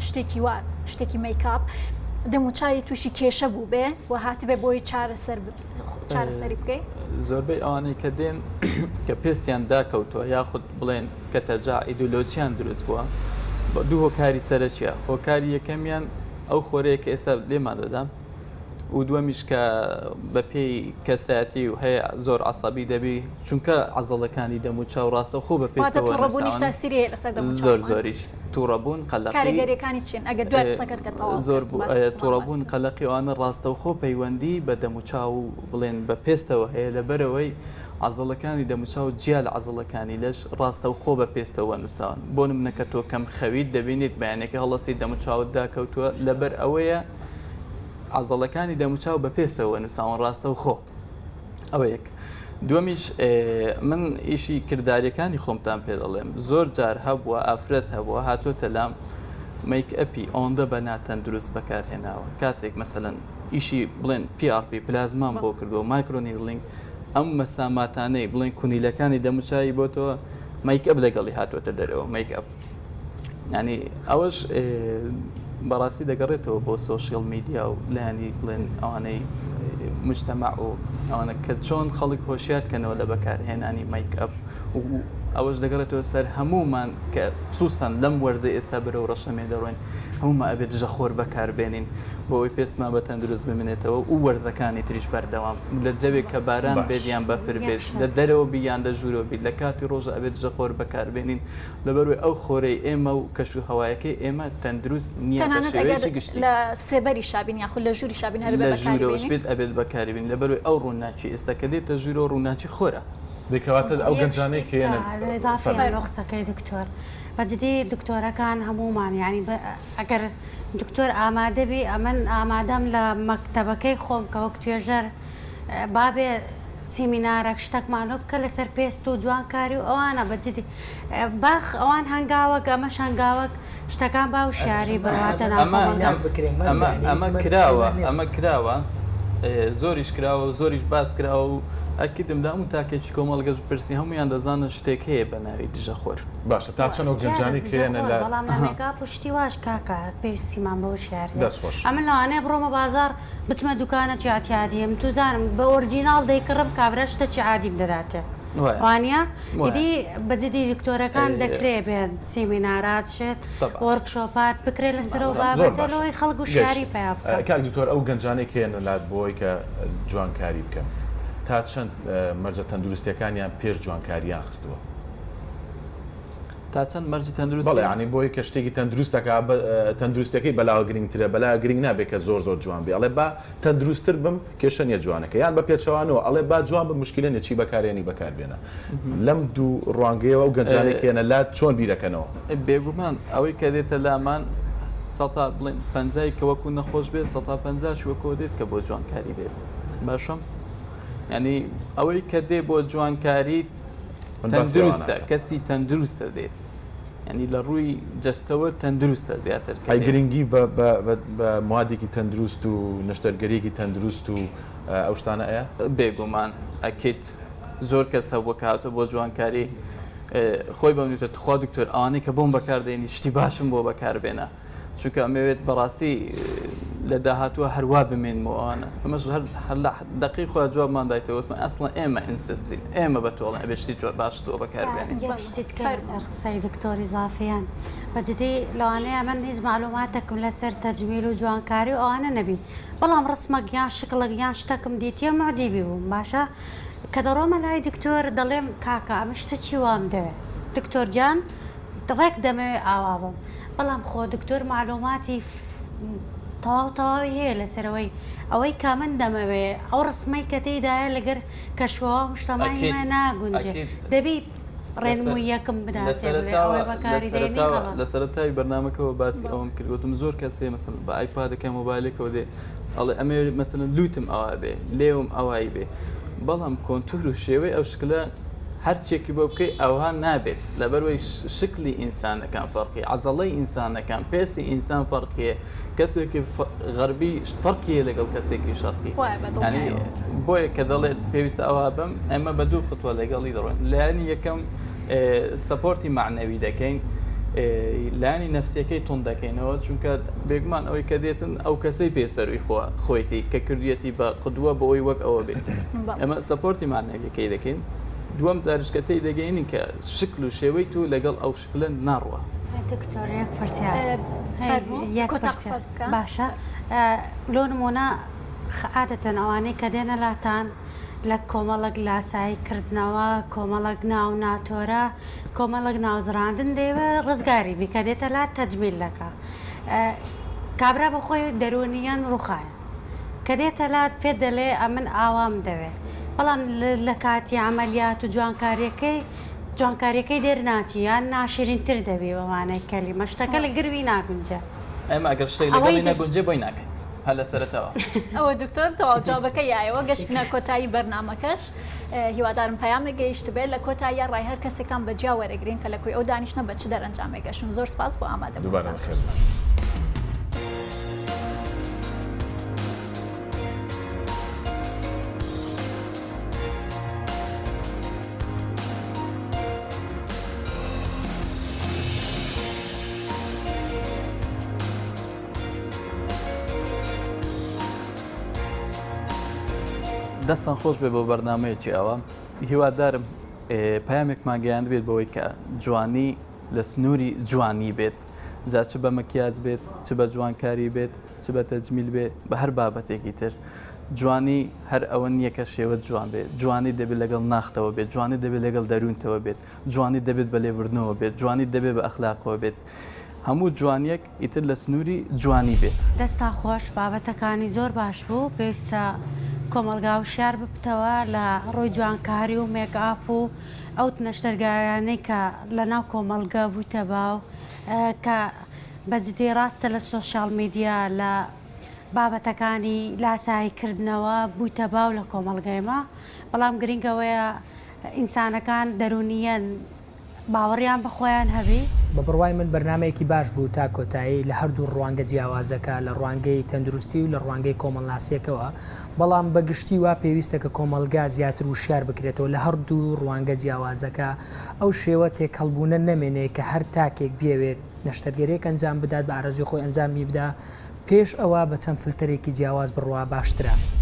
شتێکی وا شتێکی مەیکاپ دەموچاوی تووشی کێشە بووبێ و هاتبێ بۆی چارەسەر چارەسەری بکەی؟ زۆربەی ئەوانەی کە دێن کە پێستیان داکەوتووە یاخود بڵێن کە تەجاعید و لۆچیان دروست بووە دوو هۆکاری سەرەکیە هۆکاری یەکەمیان ئەو خۆرەیە کە ئێستا لێمان دەدا و دووەمیش کە بەپێی کەسایەتی و هەیە زۆر عەسەبی دەبی چونکە عەزەڵەکانی دەم و چاو ڕاستەوخۆ بە واتە پێستەوە توڕەبوونیش نووساون تاسیری هەیە لەسەر دەم و زۆر چاومان زۆریش توڕەبوون قەلەقی کاریگەریەکانی چین ئەگەر دوای قسەکەت کە تەواو زۆر کرد بوو باس باس توڕەبوون کرد. قەلەقی ئەوانە ڕاستەوخۆ پەیوەندی بە دەم و چاو و بڵێن بە پێستەوە هەیە لەبەرئەوەی عەزەڵەکانی دەم و چاو جیا لە عەزەڵەکانی لەش ڕاستەوخۆ بە پێستەوە نووساون بۆ نمونە کە تۆ کەم خەویت دەبینیت بەیانەکە هەڵەستی دەم و چاوت داکەوتووە لەبەر ئەوەیە عەزەڵەکانی دەموچاو بە پێستەوە نووساون ڕاستەوخۆ ئەوە یەک دووەمیش من ئیشی کرداریەکانی خۆمتان پێ دەڵێم زۆر جار هەبووە ئافرەت هەبووە هاتووەتە لام مەیک ئەپی ئەوەندە بە ناتەندروست بەکارهێناوە کاتێک مەسەلەن ئیشی بڵێن PRP پلازمان بۆ کردووە microneedling ئەم مەساماتانەی بڵێن کونیلەکانی دەموچاوی بۆتەوە مەیک ئەپ لەگەڵی هاتووەتە دەرەوە مەیک ئەپ ینی ئەوەش بەڕاستی دەگەڕێتەوە بۆ social media و لایەنی بڵێن ئەوانەی مجتمع و ئەوانە کە چۆن خەڵک هۆشیار کەنەوە لە بەکارهێنانی مەیک ئەپ و ئەوەش دەگەڕێتەوە سەر هەمومان کە خصوصا لەم وەرزە ئێستا بەرەو ڕەشەمێ دەڕۆین هەمومان ئەبێت دژەخۆر بەکاربێنین بۆ ئەوەی پێستمان بە تەندروست بمێنێتەوە و وەرزەکانی تریش بەردەوام لە جەوێک کە باران بێت یان بەفر بێت لە دەرەوە بی یان لە ژوورەوە بیت لە کاتی ڕۆژە ئەبێت دژەخۆر بەکاربێنین لەبەروەی ئەو خۆرەی ئێمە و کەش و هەوایەکەی ئێمە تەندروست نییە بە تەنانەت ئەگەر شێوەیەکی گشتی. لە سێبەریشا بین یاخود لە ژووریشا بین هەر ئەبێت لە بەکاری ژوورەوەش بێنین؟ بێت ئەبێت بەکاری بێنین لەبەروەی ئەو ڕووناکی ئێستا کە دێتە ژوورەوە ڕووناکی خۆرە. دەی کەواتە ئەو یەک گەنجانەی شتێک کە یەنە ئیزافەیە فەرموو. لۆ قسەکەی دکتۆر بە جدی دکتۆرەکان هەموومان یانی ئەگەر دکتۆر ئامادە بی ئەمن ئامادەم لە مەکتەبەکەی خۆم کە وەک توێژەر بابێ. سیمینارەک شتەکمان لۆ بکە لەسەر پێست و جوانکاری و ئەوانە بە جدی باخ ئەوان هەنگاوەک ئەمەش هەنگاوەک شتەکان با وشیاری بڕواتە ناو کۆمەڵگا. ئەمە ئەمە کراوە ئەمە کراوە زۆریش کراوە و زۆریش باس کراوە و ئەکیدم لە هەموو تاکێکی کۆمەڵگەش بپرسی هەموویان دەزانن شتێک هەیە بە ناوی دژەخۆر. باشە تا چەند ئەو گەنجانەی کە یەنە لە. بەڵام لە مێکاپ و شتی واش کاکە پێویستیمان بە وشیاریە. دەست خۆش. ئەمن لەوانەیە بڕۆمە بازاڕ بچمە دوکانەکی عتیادیم توزانم بە ئۆرجیناڵ دەیکڕم کابرا شتەکی عادیم دەداتێ وانیە ئیدی بە جدی دکتۆرەکان دەکرێ بێن سیمینارات شت وۆرکشۆپات بکرێ لەسەر ئەو بابەتە لۆی خەڵک وشیاری پەیا بکا. کاک دکتۆر ئەو گەنجانەی کە یەنە لات بۆی کە جوانکاری بکەن تا چەند مەرجە تەندروستیەکانیان پێش جوانکاریان خستووە؟ تا چەند مەرجی تەندروستی؟ بەڵێ یانی بۆی کە شتێکی تەندروست دەکا تەندروستیەکەی بەلاوە گرنگترە بەلا گرنگ نابێ کە زۆر زۆر جوان بێ ئەڵێ با تەندروستتر بم کێشە نیە جوانەکە یان بە پێچەوانەوە ئەڵێ با جوان بم مشکلە نیە چی بەکارێنی بەکار بێنە لەم دوو ڕوانگەیەوە ئەو گەنجانەی کە یەنە لات چۆن بیرەکەنەوە؟ بێگومان ئەوەی کە دێتە لامان سەتا بڵێن پەنجای کە وەکو نەخۆش بێت سەتا پەنجاش وەکۆ دێت کە بۆ جوانکاری دێت باشە یعنی ئەوەی کە دێ بۆ جوانکاری تەندروستە کەسی تەندروستە دێت ینی لە ڕووی جەستەوە تەندروستە زیاتر ئەی گرنگی بە موادێکی تەندروست و نەشتەرگەریەکی تەندروست و ئەو شتانە ئەیە؟ بێگومان ئەکیت زۆر کەس هەبووە کە هاتووە بۆ جوانکاری خۆی بەم وتە تخوا دکتۆر ئەوانەی کە بۆم بەکاردێنی شتی باشم بۆ بەکاربێنە چونکە ئەمەوێت بەڕاستی لە داهاتووە هەروا بمێنمەوە ئەوانە ئەمەش هەر هەر لە دەقەی خۆیان جوابمان دایتەوە وتمان ئەسڵەن ئێمە insist ین ئێمە بە تۆڵێن ئەبێ شتی جواب باشت بۆ بەکاربێنین. یەک شتی تکە لەسەر قسەی دکتۆر ئیزافیان بە جدی لەوانەیە من هیچ مەعلوماتەکم لەسەر تەجمیل و جوانکاری و ئەوانە نەبی بەڵام ڕسمەک یان شکڵەک یان شتەکم دیتیە موعجیبی بووم باشە کە دەڕۆمە لای دکتۆر دەڵێم کاکە ئەمە شتە چی وام دەوێ دکتۆر گیان ڕێک دەمەوێ ئاوا بم بەڵام خۆ دکتۆر مەعلوماتی تەواو تەواوی هەیە لەسەر ئەوەی ئەوەی کە من دەمەوێ ئەو ڕسمەی کە تێیدایە لەگەر کەشوهەوا و مشتەمای ئەکید مە ناگونجێ ئەکید دەبی لەسەر ڕێنموویەکم لە بداتێ بڵێ سەرەتاوە ئەوەی لە بەکاری دێنی سەرەتاوە هەڵە. لە سەرەتای بەرنامەکەوە باسی ئەوەم کرد وتم زۆر کەس هەیە مەسەلەن بە ئایپادەکە مۆبایلێکەوە دێ ئەڵێ ئەمەوێ مەسەلەن لووتم ئەوا بێ لێوم ئەوای بێ بەڵام کۆنتور و شێوەی ئەو شکلە هەرچیەکی بۆ بکەی ئەوها نابێت لەبەروەی شکلی ئینسانەکان فەرقی عەزەڵەی ئینسانەکان پێستی ئینسان فەرقیە کەسێکی غەربی فەرقیە لەگەڵ کەسێکی شەرقی یعنی بۆیە کە دەڵێت پێویستە ئەوها بم ئێمە بە دوو خطوە لەگەڵی دەڕۆین لایەنی یەکەم support ی مەعنەوی دەکەین لایەنی نەفسیەکەی توند دەکەینەوە چونکە بێگومان ئەوەی کە دێتن ئەو کەسەی پێ سەروی خۆ خۆیتی کە کردویەتی بە قدوە بۆ ئەوی وەک ئەوە بێت ئەمە support ی مەعنەویەکەی دەکەین دووەم جاریش کە تێی دەگەینین کە شکل و شێوەی تو لەگەڵ ئەو شکلە ناڕوا. دکتۆر یەک پرسیار یەک پرسیار باشە لۆ نمونە عادەتەن ئەوانەی کە دێنە لاتان لە کۆمەڵک لاسایی کردنەوە کۆمەڵک ناو ناتۆرە کۆمەڵک ناوزڕاندن دەیەوێ ڕزگاری بی کە دێتە لات تەجمیل دەکا کابرا بەخۆی دەروونیەن ڕوخایە کە دێتە لات پێت دەلێ ئەمن ئاوام دەوێ بەڵام لە کاتی عەمەلیات و جوانکاریەکەی جوانکاریەکەی دەرناچی یان ناشرین تر دەبی بە مانای کەلیمە شتەکە لە گروی ناگونجێ. ئێمە ئەگەر شتێک لەگەڵی نەگونجێ بۆی ناکەین هەر لە سەرەتاوە. ئەوە دکتۆر تەواو جوابەکە یایەوە گەشتنە کۆتایی بەرنامەکەش هیوادارم پەیامێک گەیشتبێت لە کۆتاییا ڕای هەر کەسێکتان بە جیا وەرەگرین کە لە کۆی ئەو دانیشتنە بە چ دەرەنجامێک گەشتون زۆر سپاس بۆ دووبارە ئامادەبوونتان. بەخێر بێن. دەستان خۆش بێ بۆ بەرنمەیەکی ئەوە هیوادارم پامێکمان گەیاند بێت بەوەی کە جوانی لە سنووری جوانی بێت جا چ بە مەکیاج بێت چ بە جوانکاری بێت چ بە تەجمیل بێ بە هەر بابەتێکی تر جوانی هەر ئەوە نییە کە شێوەت جوان بێت جوانی دەبێت لەگەڵ ناختەوە بێت جوانی دەبێت لەگەڵ دەروونتەوە بێت جوانی دەبێت بە لێبوردنەوە بێت جوانی دەبێت بە ئەخلاقەوە بێت هەموو جوانیەک ئیتر لە سنووری جوانی بێت. دەستتان خۆش بابەتەکانی زۆر باش بوو پێویستە کۆمەڵگا وشیار ببتەوە لە ڕووی جوانکاری و مێک ئاپ و ئەو نەشتەرگاریانەی کە لە ناو کۆمەڵگە بوویتە باو کە بە جدی ڕاستە لە سۆشیال میدیا لە. بابەتەکانی لاسایی کردنەوە بوویتە باو لە کۆمەڵگەی مە بەڵام گرنگ ئەوەیە ئینسانەکان دەروونییەن باوەڕیان بە خۆیان هەبی. بە بڕوای من بەرنامەیەکی باش بوو تا کۆتایی لە هەردوو ڕوانگە جیاوازەکە لە ڕوانگەی تەندروستی و لە ڕوانگەی کۆمەڵناسیەکەوە بەڵام بە گشتی وا پێویستە کە کۆمەڵگا زیاتر وشیار بکرێتەوە لە هەردوو ڕوانگە جیاوازەکە ئەو شێوە تێکەڵبوونە نەمێنێ کە هەر تاکێک بیەوێت نەشتەرگەریەک ئەنجام بدات بە ئارەزوی خۆی ئەنجامی بدا پێش ئەوە بە چەند فلتەرێکی جیاواز بڕوا باشترە.